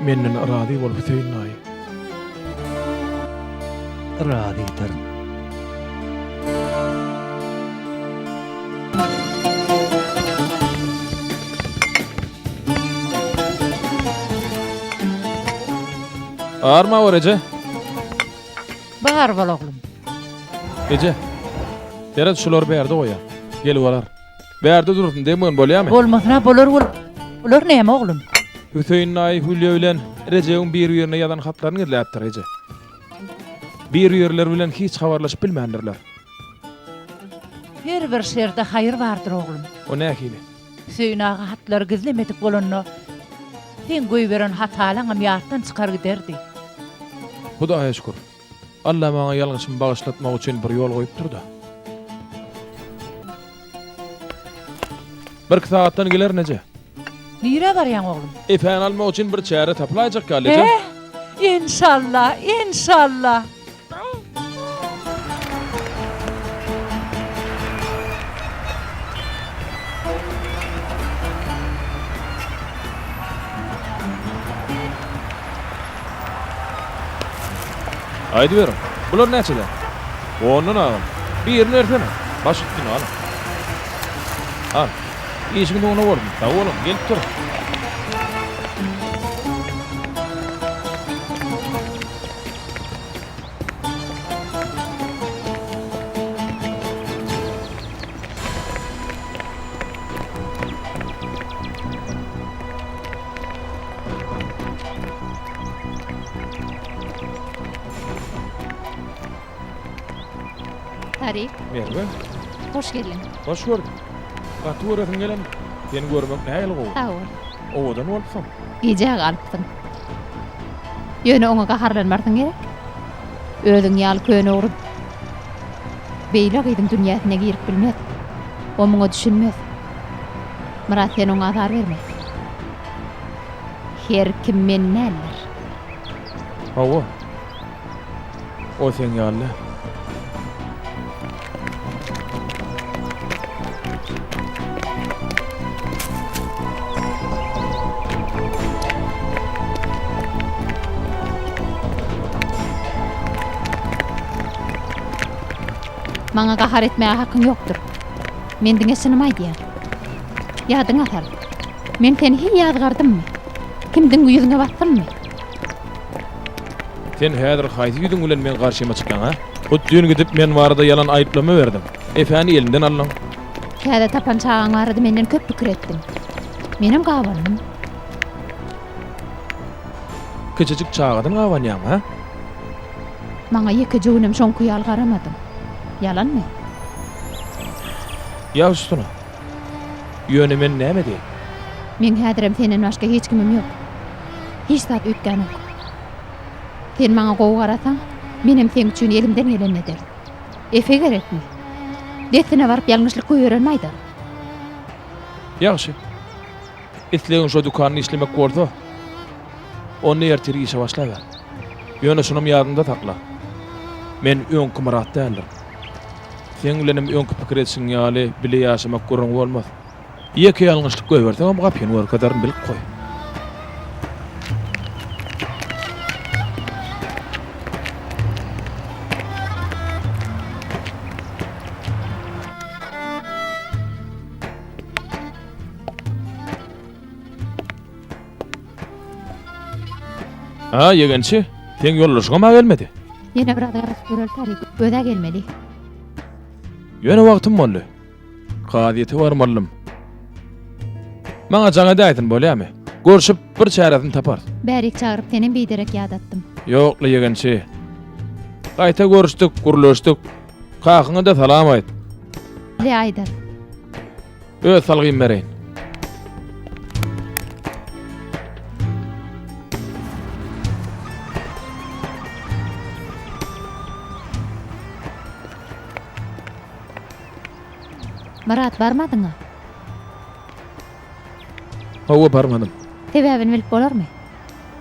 [SPEAKER 1] Menden razy bol Hüseýin daýy.
[SPEAKER 5] Razydyryn.
[SPEAKER 1] Arma bor eje.
[SPEAKER 3] Bar bol oglum.
[SPEAKER 1] Eje. Seret şulary bärde goýýan. Gelip alar. Bärde dursun degmegin bolýamy?
[SPEAKER 3] Bolmasyna bolar bol. Bular näme oglum?
[SPEAKER 1] Hüseýin daýy Hülýa bilen Rejebiň bir-birine ýazan hatlaryny gizläpdir eje. Bir-birleri bilen hiç habarlaşyp bilmändirler.
[SPEAKER 3] Her bir şerde haýyr bardyr oglum.
[SPEAKER 1] O nähili?
[SPEAKER 3] Hüseýin aga hatlary gizlemedik bolanda, seň goýberen hatalaňam ýatdan çykar giderdi.
[SPEAKER 1] Hudaýa şükür. Alla maňa ýalňyşymy bagyşlatmak üçin bir ýol goýupdyr-da. Birki sagatdan gelerin eje.
[SPEAKER 3] Nirä barýaň oglum?
[SPEAKER 1] Epäni almak üçin bir çäre tapylaýjak ýaly eje.
[SPEAKER 3] Hä? Enşalla, enşalla.
[SPEAKER 1] Aýdyberiň, bular näçeden? Ondan agam. Birini bersene. Baş üstüne, alyň. Al. Işiňiz oňuna bolsun. Sag boluň, gelip dur.
[SPEAKER 6] Tarik.
[SPEAKER 1] Merwe.
[SPEAKER 6] Hoş geldiň.
[SPEAKER 1] Hoş gördüm. Gaty göresiň gelen. Seni görmek nähili gowy.
[SPEAKER 6] Sag bol.
[SPEAKER 1] Owadan bolupsyň.
[SPEAKER 6] Gijä galypsyň. Ýöne oňa gaharlanmarsyň gerek? Özüň ýaly köne ogry beýle gyzyň dünýäsine girip bilmez. O muňa düşünmez. Myrat sen oňa azar berme. Her kim men däldir.
[SPEAKER 1] Hawa. O seň ýaly däl.
[SPEAKER 6] Maňa gahar etmäge hakyň ýokdur. Men diňe çynymy aýdýan. Ýadyňa sal. Men seni hiý ýazgardymmy? Kimdiň ýüzüňe basdymmy?
[SPEAKER 1] Sen häzir haýsy ýüzüň bilen meň garşyma çykýaň, a? Hut düýn gidip men barada ýalan aýyplama berdiň. Efäni elinden aldyň.
[SPEAKER 6] Täze tapan çagaň barada menden köp pikir etdiň. Menem gabandym.
[SPEAKER 1] Kiçijik çagadan gabanýaňmy, a?
[SPEAKER 6] Maňa ýekeje günem şoňky ýaly garamadyň. Ýalanmy?
[SPEAKER 1] Ýagşy Sona. Ýöne men näme edeýin?
[SPEAKER 6] Meň häzirem senden başga hiç kimim ýok. Hiç zat üýtgänok. Sen maňa gowy garasaň, menem seň üçin elimden gelenini ederin. Efe gerekmi? Dessine baryp ýalňyşlyk goýberenimi aýdaryn.
[SPEAKER 1] Ýagşy. Islegiň şo dükanda işlemek bolsa, onda ertir işe başlaber. Ýöne şunam ýadyňda sakla. Men öňki Myrat däldirin. Seň bilenem öňki pikir edişiň ýaly bile ýaşamak gürrüňi bolmaz. Ýeke ýalňyşlyk goýberseňem gapyny görkezerin bilip goý. A, ýegençi, seň ýoldaşyňam-a gelmedi.
[SPEAKER 6] Ýene biraz garaşyp göreli Tarik, öz-ä gelmeli.
[SPEAKER 1] Ýöne wagtym boldy. Kazyýete barmalydym. Maňa jaň edäýsin, bolýamy? Görşüp, bir çäresini taparys.
[SPEAKER 6] Bärik çagyryp senem biderek ýadatdym.
[SPEAKER 1] Ýok-la, ýegençi. Gaýta görüşdik, gürleşdik. Kakyňa-da salam aýt.
[SPEAKER 6] Bile aýdar.
[SPEAKER 1] Öz salgymy bereýin.
[SPEAKER 6] Myrat barmadyňa?
[SPEAKER 1] Hawa barmadym.
[SPEAKER 6] Sebäbini bilip bolarmy?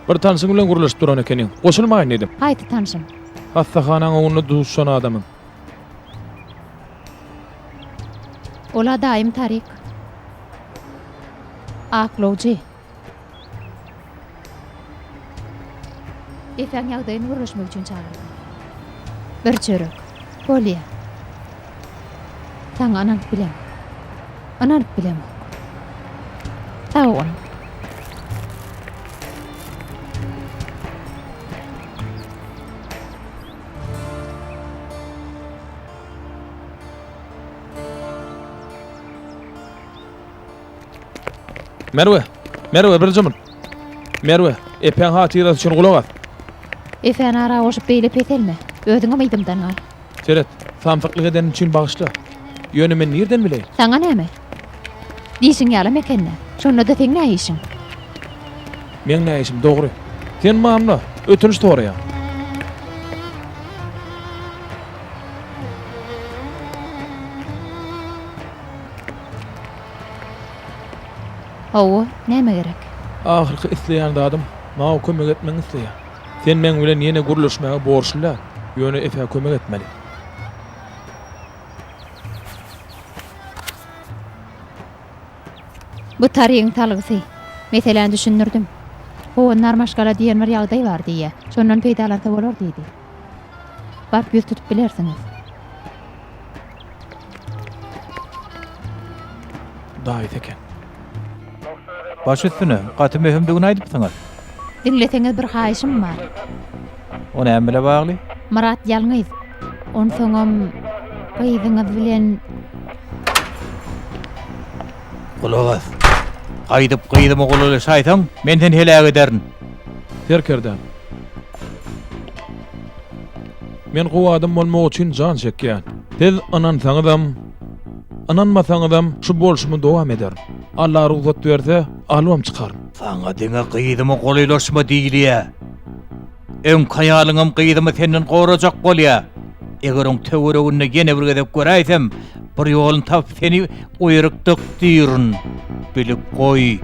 [SPEAKER 1] Bir tanşyň bilen gürleşip duran ekeniň. Goşulmaýyn diýdim.
[SPEAKER 6] Haýsy tanşym?
[SPEAKER 1] Hassahanaň öňünde duşan adamyň.
[SPEAKER 6] Ol-a daýym Tarik. Aklawjy. Efäň ýagdaýyny gürleşmek üçin çagyrdy. Bir çörek. Bolýa. Saňa ynanyp bilemok. Ynanyp bilemok. Sag boluň.
[SPEAKER 1] Merwe! Merwe, bir jumul! Merwe, Epäň hatyrasy üçin gulak as!
[SPEAKER 6] Epäni ara goşup beýle peselme. Özüňem yzymdan gal.
[SPEAKER 1] Seret, samsyklyk edenim üçin bagyşla. Ýöne men nirden bileýin?
[SPEAKER 6] Saňa näme? Dişiň ýalam eken-dä. Şonda-da seň nä işiň?
[SPEAKER 1] Meň nä işim, dogry. Sen mamla, ötünç soraýaň.
[SPEAKER 6] Hawa, näme gerek?
[SPEAKER 1] Ahyrky isleýän zadym, maňa kömek etmegiňi isleýän. Sen meň bilen ýene gürleşmäge borçly däl, ýöne Efä kömek etmeli.
[SPEAKER 6] Bu Tarigiň salgysy. Meseläni düşündirdim. Howandar maşgala diýen bir ýagdaý bar diýýä. Şondan peýdalansa bolar diýdi. Baryp ýüz tutup bilersiňiz.
[SPEAKER 1] daýysy eken.
[SPEAKER 5] Baş üstüne, gaty möhümdigini aýdypsyňyz.
[SPEAKER 6] Diňleseňiz bir haýyşym bar.
[SPEAKER 5] O näme bile bagly?
[SPEAKER 6] Myrat ýalňyz. Onsoňam gyzyňyz bilen.
[SPEAKER 5] Gulak as. Gaýdyp gyzyma golaýlaşaýsaň, men seni heläk ederin.
[SPEAKER 1] Serkerdäm. Men gowy adam bolmak üçin jan çekýän. Siz ynansaňyzam, ynanmasaňyzam şu bolşumy dowam ederin. Alla rugsat berse, alybam çykaryn.
[SPEAKER 5] Saňa diňe gyzyma golaýlaşma diýilýä. Öňki aýalyňam gyzymy senden gorajak bolýa. Eger oň töwereginde ýene bir gezek göräýsem, bir ýoluny tapyp seni o ýerik dykdyryn. Bilip goý.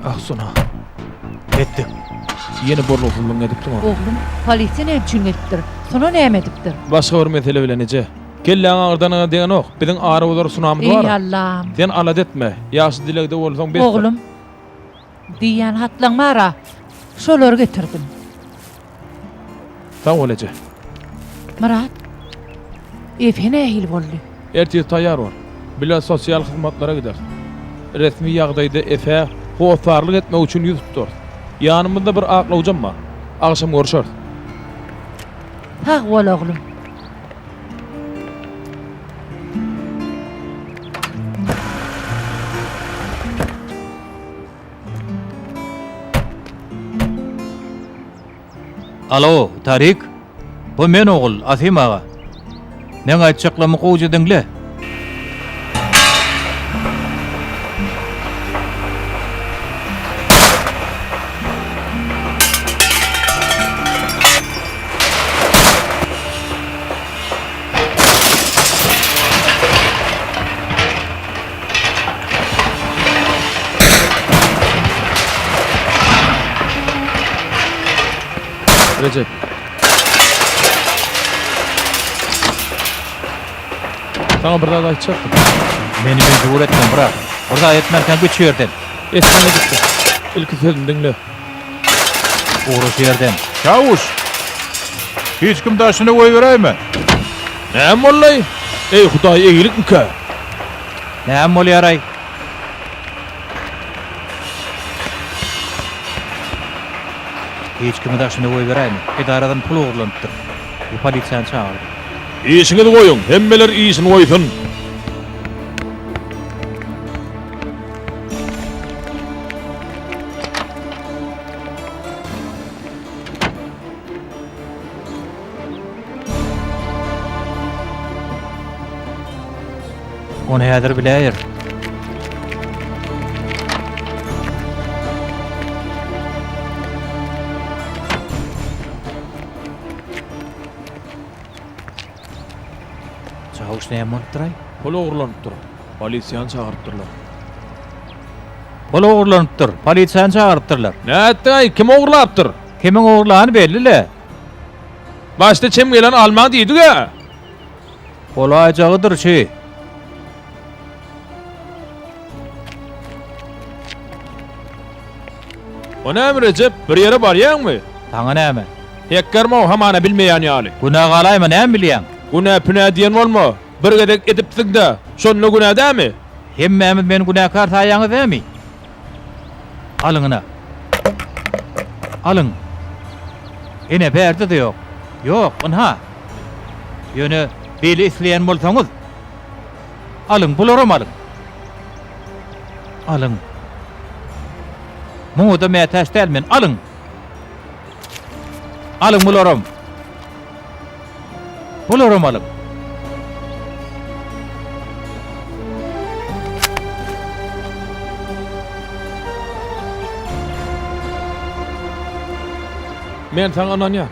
[SPEAKER 1] Ah, Sona.
[SPEAKER 5] Etdik.
[SPEAKER 1] Ýene bolgusyzlygyňy edipdiň-ow.
[SPEAKER 3] Oglum, polisiýa näme üçin gelipdir? Sona näme edipdir?
[SPEAKER 1] Başga bir mesele bilen, eje. Kelläňi agyrdanyňa degenok. Biziň ara bozar sunamyz
[SPEAKER 3] Eý,
[SPEAKER 1] bar.
[SPEAKER 3] Allam!
[SPEAKER 1] Sen alada etme. Ýagşy dilegde bolsaň besdir.
[SPEAKER 3] Oglum, diýýän hatlaň bar-a. Şolary getirdim.
[SPEAKER 1] Sag bol, eje.
[SPEAKER 3] Myrat, Efe nähili boldy?
[SPEAKER 1] Ertir taýýar bol. Bile sosial hyzmatlara gideris. Resmi ýagdaýda Efä hossarlyk etmek üçin ýüz tutarys. Ýanymyzda bir aklawjam bar. Agşam görşeris.
[SPEAKER 3] Sag bol, oglum.
[SPEAKER 5] Alo, Tarik? Bu men ogul, Asim aga. Meň aýtjaklarymy gowja diňle.
[SPEAKER 1] Rejep. Saňa bir zat aýtjakdym.
[SPEAKER 5] Meni mejbur etme, brat. Bir zat etmänkäň göç şu ýerden.
[SPEAKER 1] Etseň edipdir. Ilki sözümi diňle.
[SPEAKER 5] Ugra şu ýerden.
[SPEAKER 8] Çawuş! Hiç kim daşyna goýberäýme.
[SPEAKER 1] Näme boldy? Eý, Hudaý, eýgilikmikä?
[SPEAKER 5] Näme bolýar-aý? Hiç kimi daşyna goýberäýme. Edaradan pul ogurlanypdyr. Bu polisiýany çagyrdy.
[SPEAKER 1] Işiňizi goýuň, hemmeler işini goýsun.
[SPEAKER 5] Ony häzir biläýer. Çawuş näme bolupdyr-aý?
[SPEAKER 1] Pul ogurlanypdyr. Polisiýany çagyrypdyrlar.
[SPEAKER 5] Pul ogurlanypdyr. Polisiýany çagyrypdyrlar.
[SPEAKER 1] Nätdiň-aý? Kim ogurlapdyr?
[SPEAKER 5] Kimiň ogurlany belli-le.
[SPEAKER 1] Başda çem gelen almaň diýdik-ä.
[SPEAKER 5] Bolaýjagydyr şi.
[SPEAKER 1] O näme Rejep, bir ýere barýaňmy?
[SPEAKER 5] Saňa näme?
[SPEAKER 1] Hekgerme-ow hamana bilmeýän ýaly.
[SPEAKER 5] Günä galaýma, näme bilýäň?
[SPEAKER 1] Günä-pünä diýen bolma. Bir gezek edipsiň-dä, şonda günä dämi?
[SPEAKER 5] Hemmämiz meni günäkär saýýaňyz dämi? Alyň ine. Alyň. Ine, bärde-de ýok. Ýok, ynha. Ýöne beýle isleýän bolsaňyz, alyň, bularam alyň. Alyň. Muňa-da mätäç däl men, alyň. Alyň bularam. Bularam alyň.
[SPEAKER 1] Men saňa ynanýan.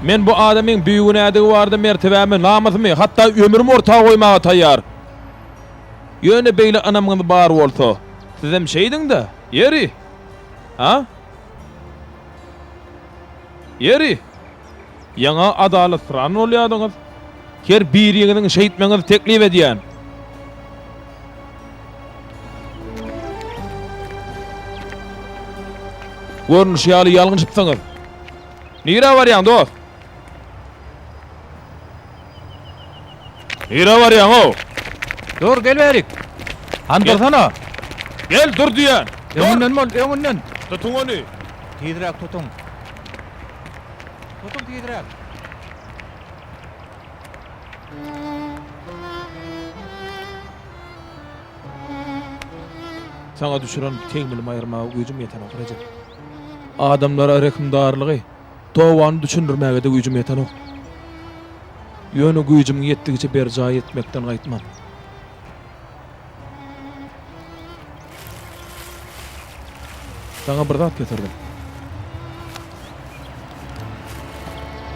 [SPEAKER 1] Men bu adamyň bigünädigi barada mertebämi, namysymy, hatda ömrümi orta goýmaga taýýar. Ýöne beýle ynamyňyz bar bolsa, sizem şeýdiň-dä, ýeri? A? Ýeri? Ýaňa adalatsyran bolýadyňyz. Her biriňiziň şeýtmegiňizi teklip edýän. Görnüşi ýaly ýalňyşypsyňyz. Nirä barýaň, dost? Nirä barýaň-ow?
[SPEAKER 5] Dur, gel bärik. Hany dursana.
[SPEAKER 1] Gel, dur diýýän.
[SPEAKER 5] Öňünden bol, öňünden.
[SPEAKER 1] Tutuň ony.
[SPEAKER 5] Tizräk tutuň. Tutuň tizräk.
[SPEAKER 1] Saňa düşüren tegmilimi aýyrmaga güýjüm ýetenok, Rejep. Adamlara rehimdarlygy, tobany düşündirmäge-de güýjüm ýetenok. Ýöne güýjümiň ýetdigiçe berjaý etmekden gaýtman. Saňa bir zat getirdim.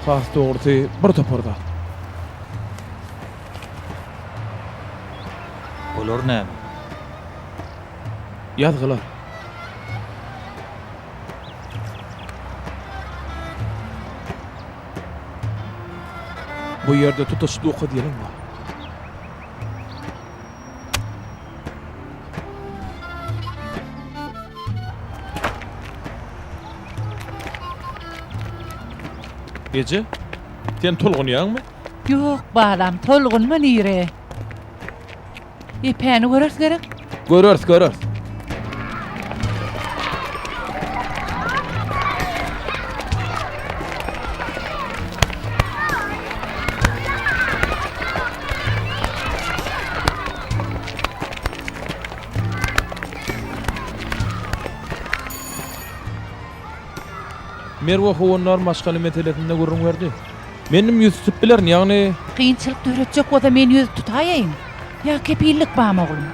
[SPEAKER 1] Has dogrusy, bir topar zat.
[SPEAKER 5] Olar näme?
[SPEAKER 1] Ýazgylar. Bu ýerde tutuş 9 ýylyň bar. Eje, sen tolgunýaňmy?
[SPEAKER 3] Ýok, balam, tolgunma nire? Epäni göreris gerek?
[SPEAKER 1] Göreris, göreris. Merwe howandar maşgala meselesinde gürrüň berdi. Menem ýüz tutup bilerin, ýagny.
[SPEAKER 3] Kynçylyk döretjek bolsa men ýüz tutaýaýyn. Ýa kepillik barmy oglum?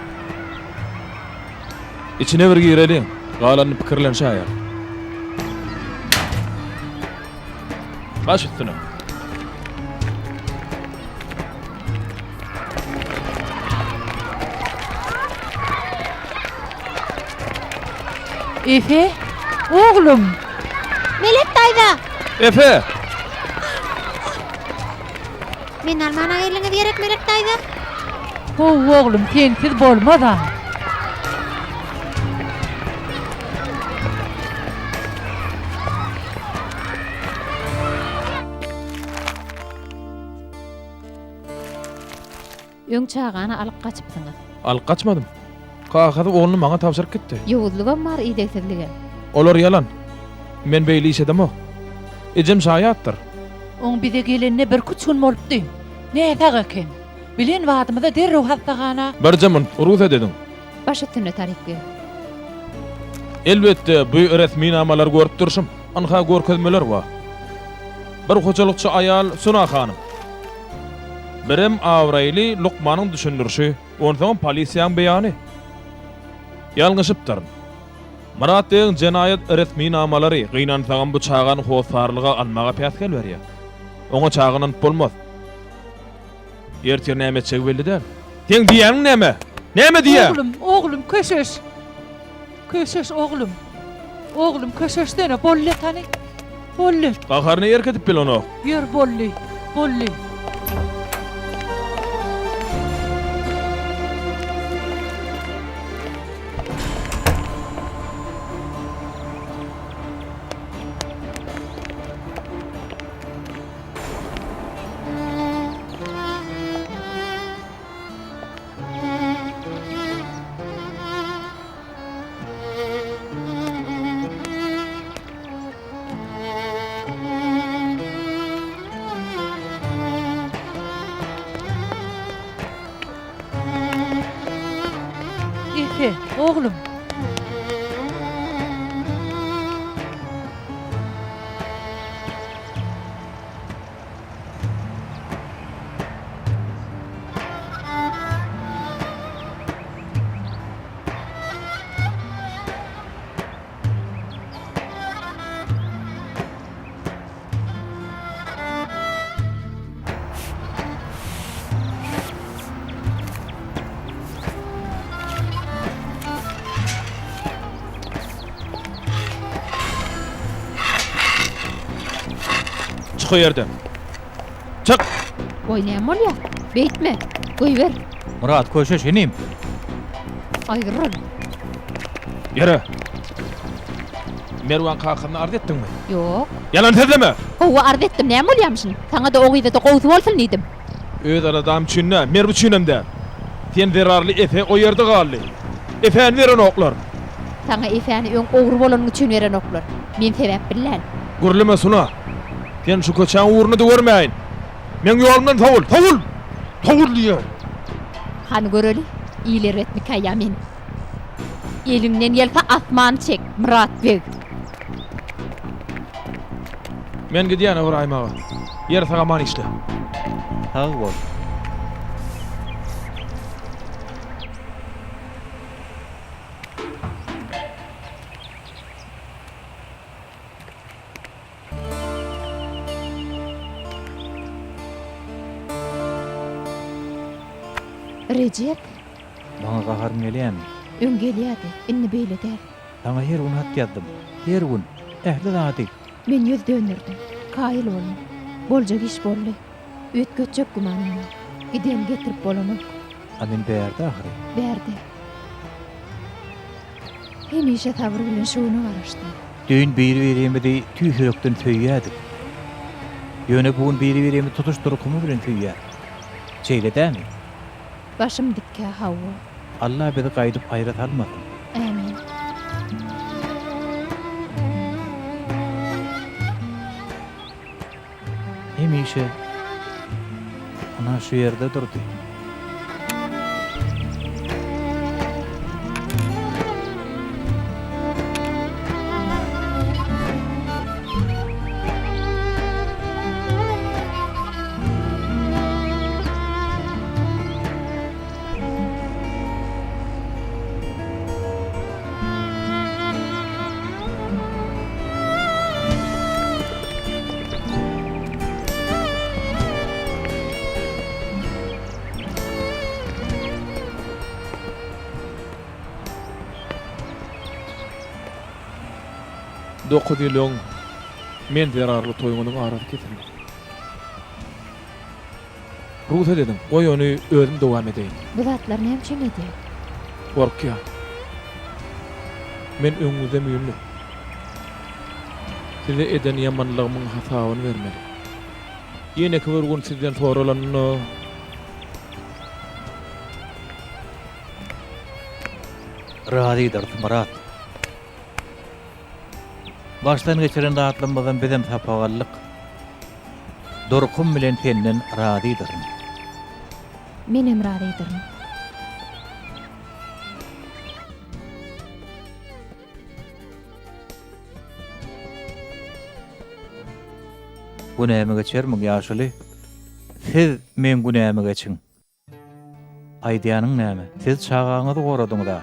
[SPEAKER 1] Içine bir gireliň, galanyny pikirlenşäýeris. Baş üstüne.
[SPEAKER 3] Efe, oglum!
[SPEAKER 4] Melek daýza!
[SPEAKER 1] Efe!
[SPEAKER 4] Meni almana geldiňiz gerek Melek daýza?
[SPEAKER 3] Hawa oglum, sensiz bolmaz-a.
[SPEAKER 6] Öň çagany alyp gaçypsyňyz.
[SPEAKER 1] Alyp gaçmadym. Kakasy ogluny maňa tabşyryp gitdi.
[SPEAKER 6] Ýowuzlygam bar, idegsizligem.
[SPEAKER 1] Olar ýalan. Men beýle iş edemok. Ejem şaýatdyr.
[SPEAKER 3] Oň bize gelenine birküç gün bolupdy. Näsag eken. Bilen badymyza derrew hassahana.
[SPEAKER 1] Birje munt, rugsat ediň.
[SPEAKER 6] Baş üstüne Taryk beg.
[SPEAKER 1] Elbetde, bu resminamalary görüp durşum. Ynha görkezmeler bar. Bir hojalykçy aýal Suna hanym. Birem abraýly lukmanyň düşündirişi, onsoňam polisiýaň beýany. Ýalňyşypdyryn. Myrat begiň jenaýat resminamalary gynansagam bu çagany hossarlyga almaga päsgel berýär. Oňa çaga ynanyp bolmaz. Ertir näme etjegi belli däl. Seň diýýäniň näme? Näme diýýäň?
[SPEAKER 3] Oglum, oglum, köşeş. Köşeş, oglum. Oglum, köşeşsene, boldy hany. Boldy.
[SPEAKER 1] Gaharyna erk edip bilenok.
[SPEAKER 3] Ýör, boldy, boldy. Efe, oglum.
[SPEAKER 1] Çyk o ýerden. Çyk!
[SPEAKER 6] Goý näme bolýar? Beýtme. Goýber.
[SPEAKER 5] Myrat köşeş inim.
[SPEAKER 6] Aýryl.
[SPEAKER 1] Ýöre. Merwan kakanyna arz etdiňmi?
[SPEAKER 6] Ýok.
[SPEAKER 1] Ýalan sözleme!
[SPEAKER 6] Howwa arz etdim, näme bolýamyşyn? Saňa-da o gyza-da gowusy bolsun diýdim.
[SPEAKER 1] Öz aladam üçin däl, Merw üçinem däl. Sen zerarly Efe o ýerde galdy. Efäni berenoklar.
[SPEAKER 6] Saňa Efäni öň ogry bolanyň üçin berenoklar. Men sebäp billän.
[SPEAKER 1] Gürleme Suna. Sen şu köçäň ugruny-da görmäýin. Meň ýolumdan sowul! Sowul! Sowul diýýän!
[SPEAKER 6] Hany göreli, il erbetmikä ýa men? Eliňden gelse asmany çek, Myrat beg.
[SPEAKER 1] Men gidýän Ybraýym aga. Ýeri sag-aman işle.
[SPEAKER 5] Sag bol.
[SPEAKER 6] Rejep.
[SPEAKER 5] Maňa gaharyň gelýämi?
[SPEAKER 6] Öň gelýärdi, indi beýle däl.
[SPEAKER 5] Saňa her gün hat ýazdym. Her gün. Ähli zady.
[SPEAKER 6] Men ýüz dönderdim. Kaýyl boldum. Boljak iş boldy. Üýtgetjek gümanym ýok. Gideni getirip bolanok.
[SPEAKER 5] A men bärde ahyry.
[SPEAKER 6] Bärde. Hemişe sabyr bilen şu güne garaşdym.
[SPEAKER 5] Düýn bir-birimizi tüýs ýürekden söýýärdik. Ýöne bu gün bir-birimizi tutuş durkumyz bilen söýýäris. Şeýle dälmi?
[SPEAKER 6] Başym dikkä, hawa.
[SPEAKER 5] Alla bizi gaýdyp aýra salmasyn.
[SPEAKER 6] Ämin.
[SPEAKER 5] Hemişe ana şu ýerde durdy.
[SPEAKER 1] Dokuz ýyl öň men zerarly toýuňyzyň arasy kesildi. Rugsat ediň, goý ony özüm dowam edeýin.
[SPEAKER 6] Bu zatlary näme üçin edýäň?
[SPEAKER 1] Gorkýan. Men öňüňizde müýnli. Size eden ýamanlygymyň hasabyny bermeli. Ýeneki bir gün sizden soralanynda.
[SPEAKER 5] Razydyrys, Myrat. Başdan geçiren zatlarymyzdan bizem sapak aldyk. Durkum bilen senden razydyryn.
[SPEAKER 6] Menem razydyryn.
[SPEAKER 5] Günämi geçermiň, ýaşuly? Siz meň günämi geçiň. Aýdýanyň näme? Siz çagaňyzy goradyňyz-a.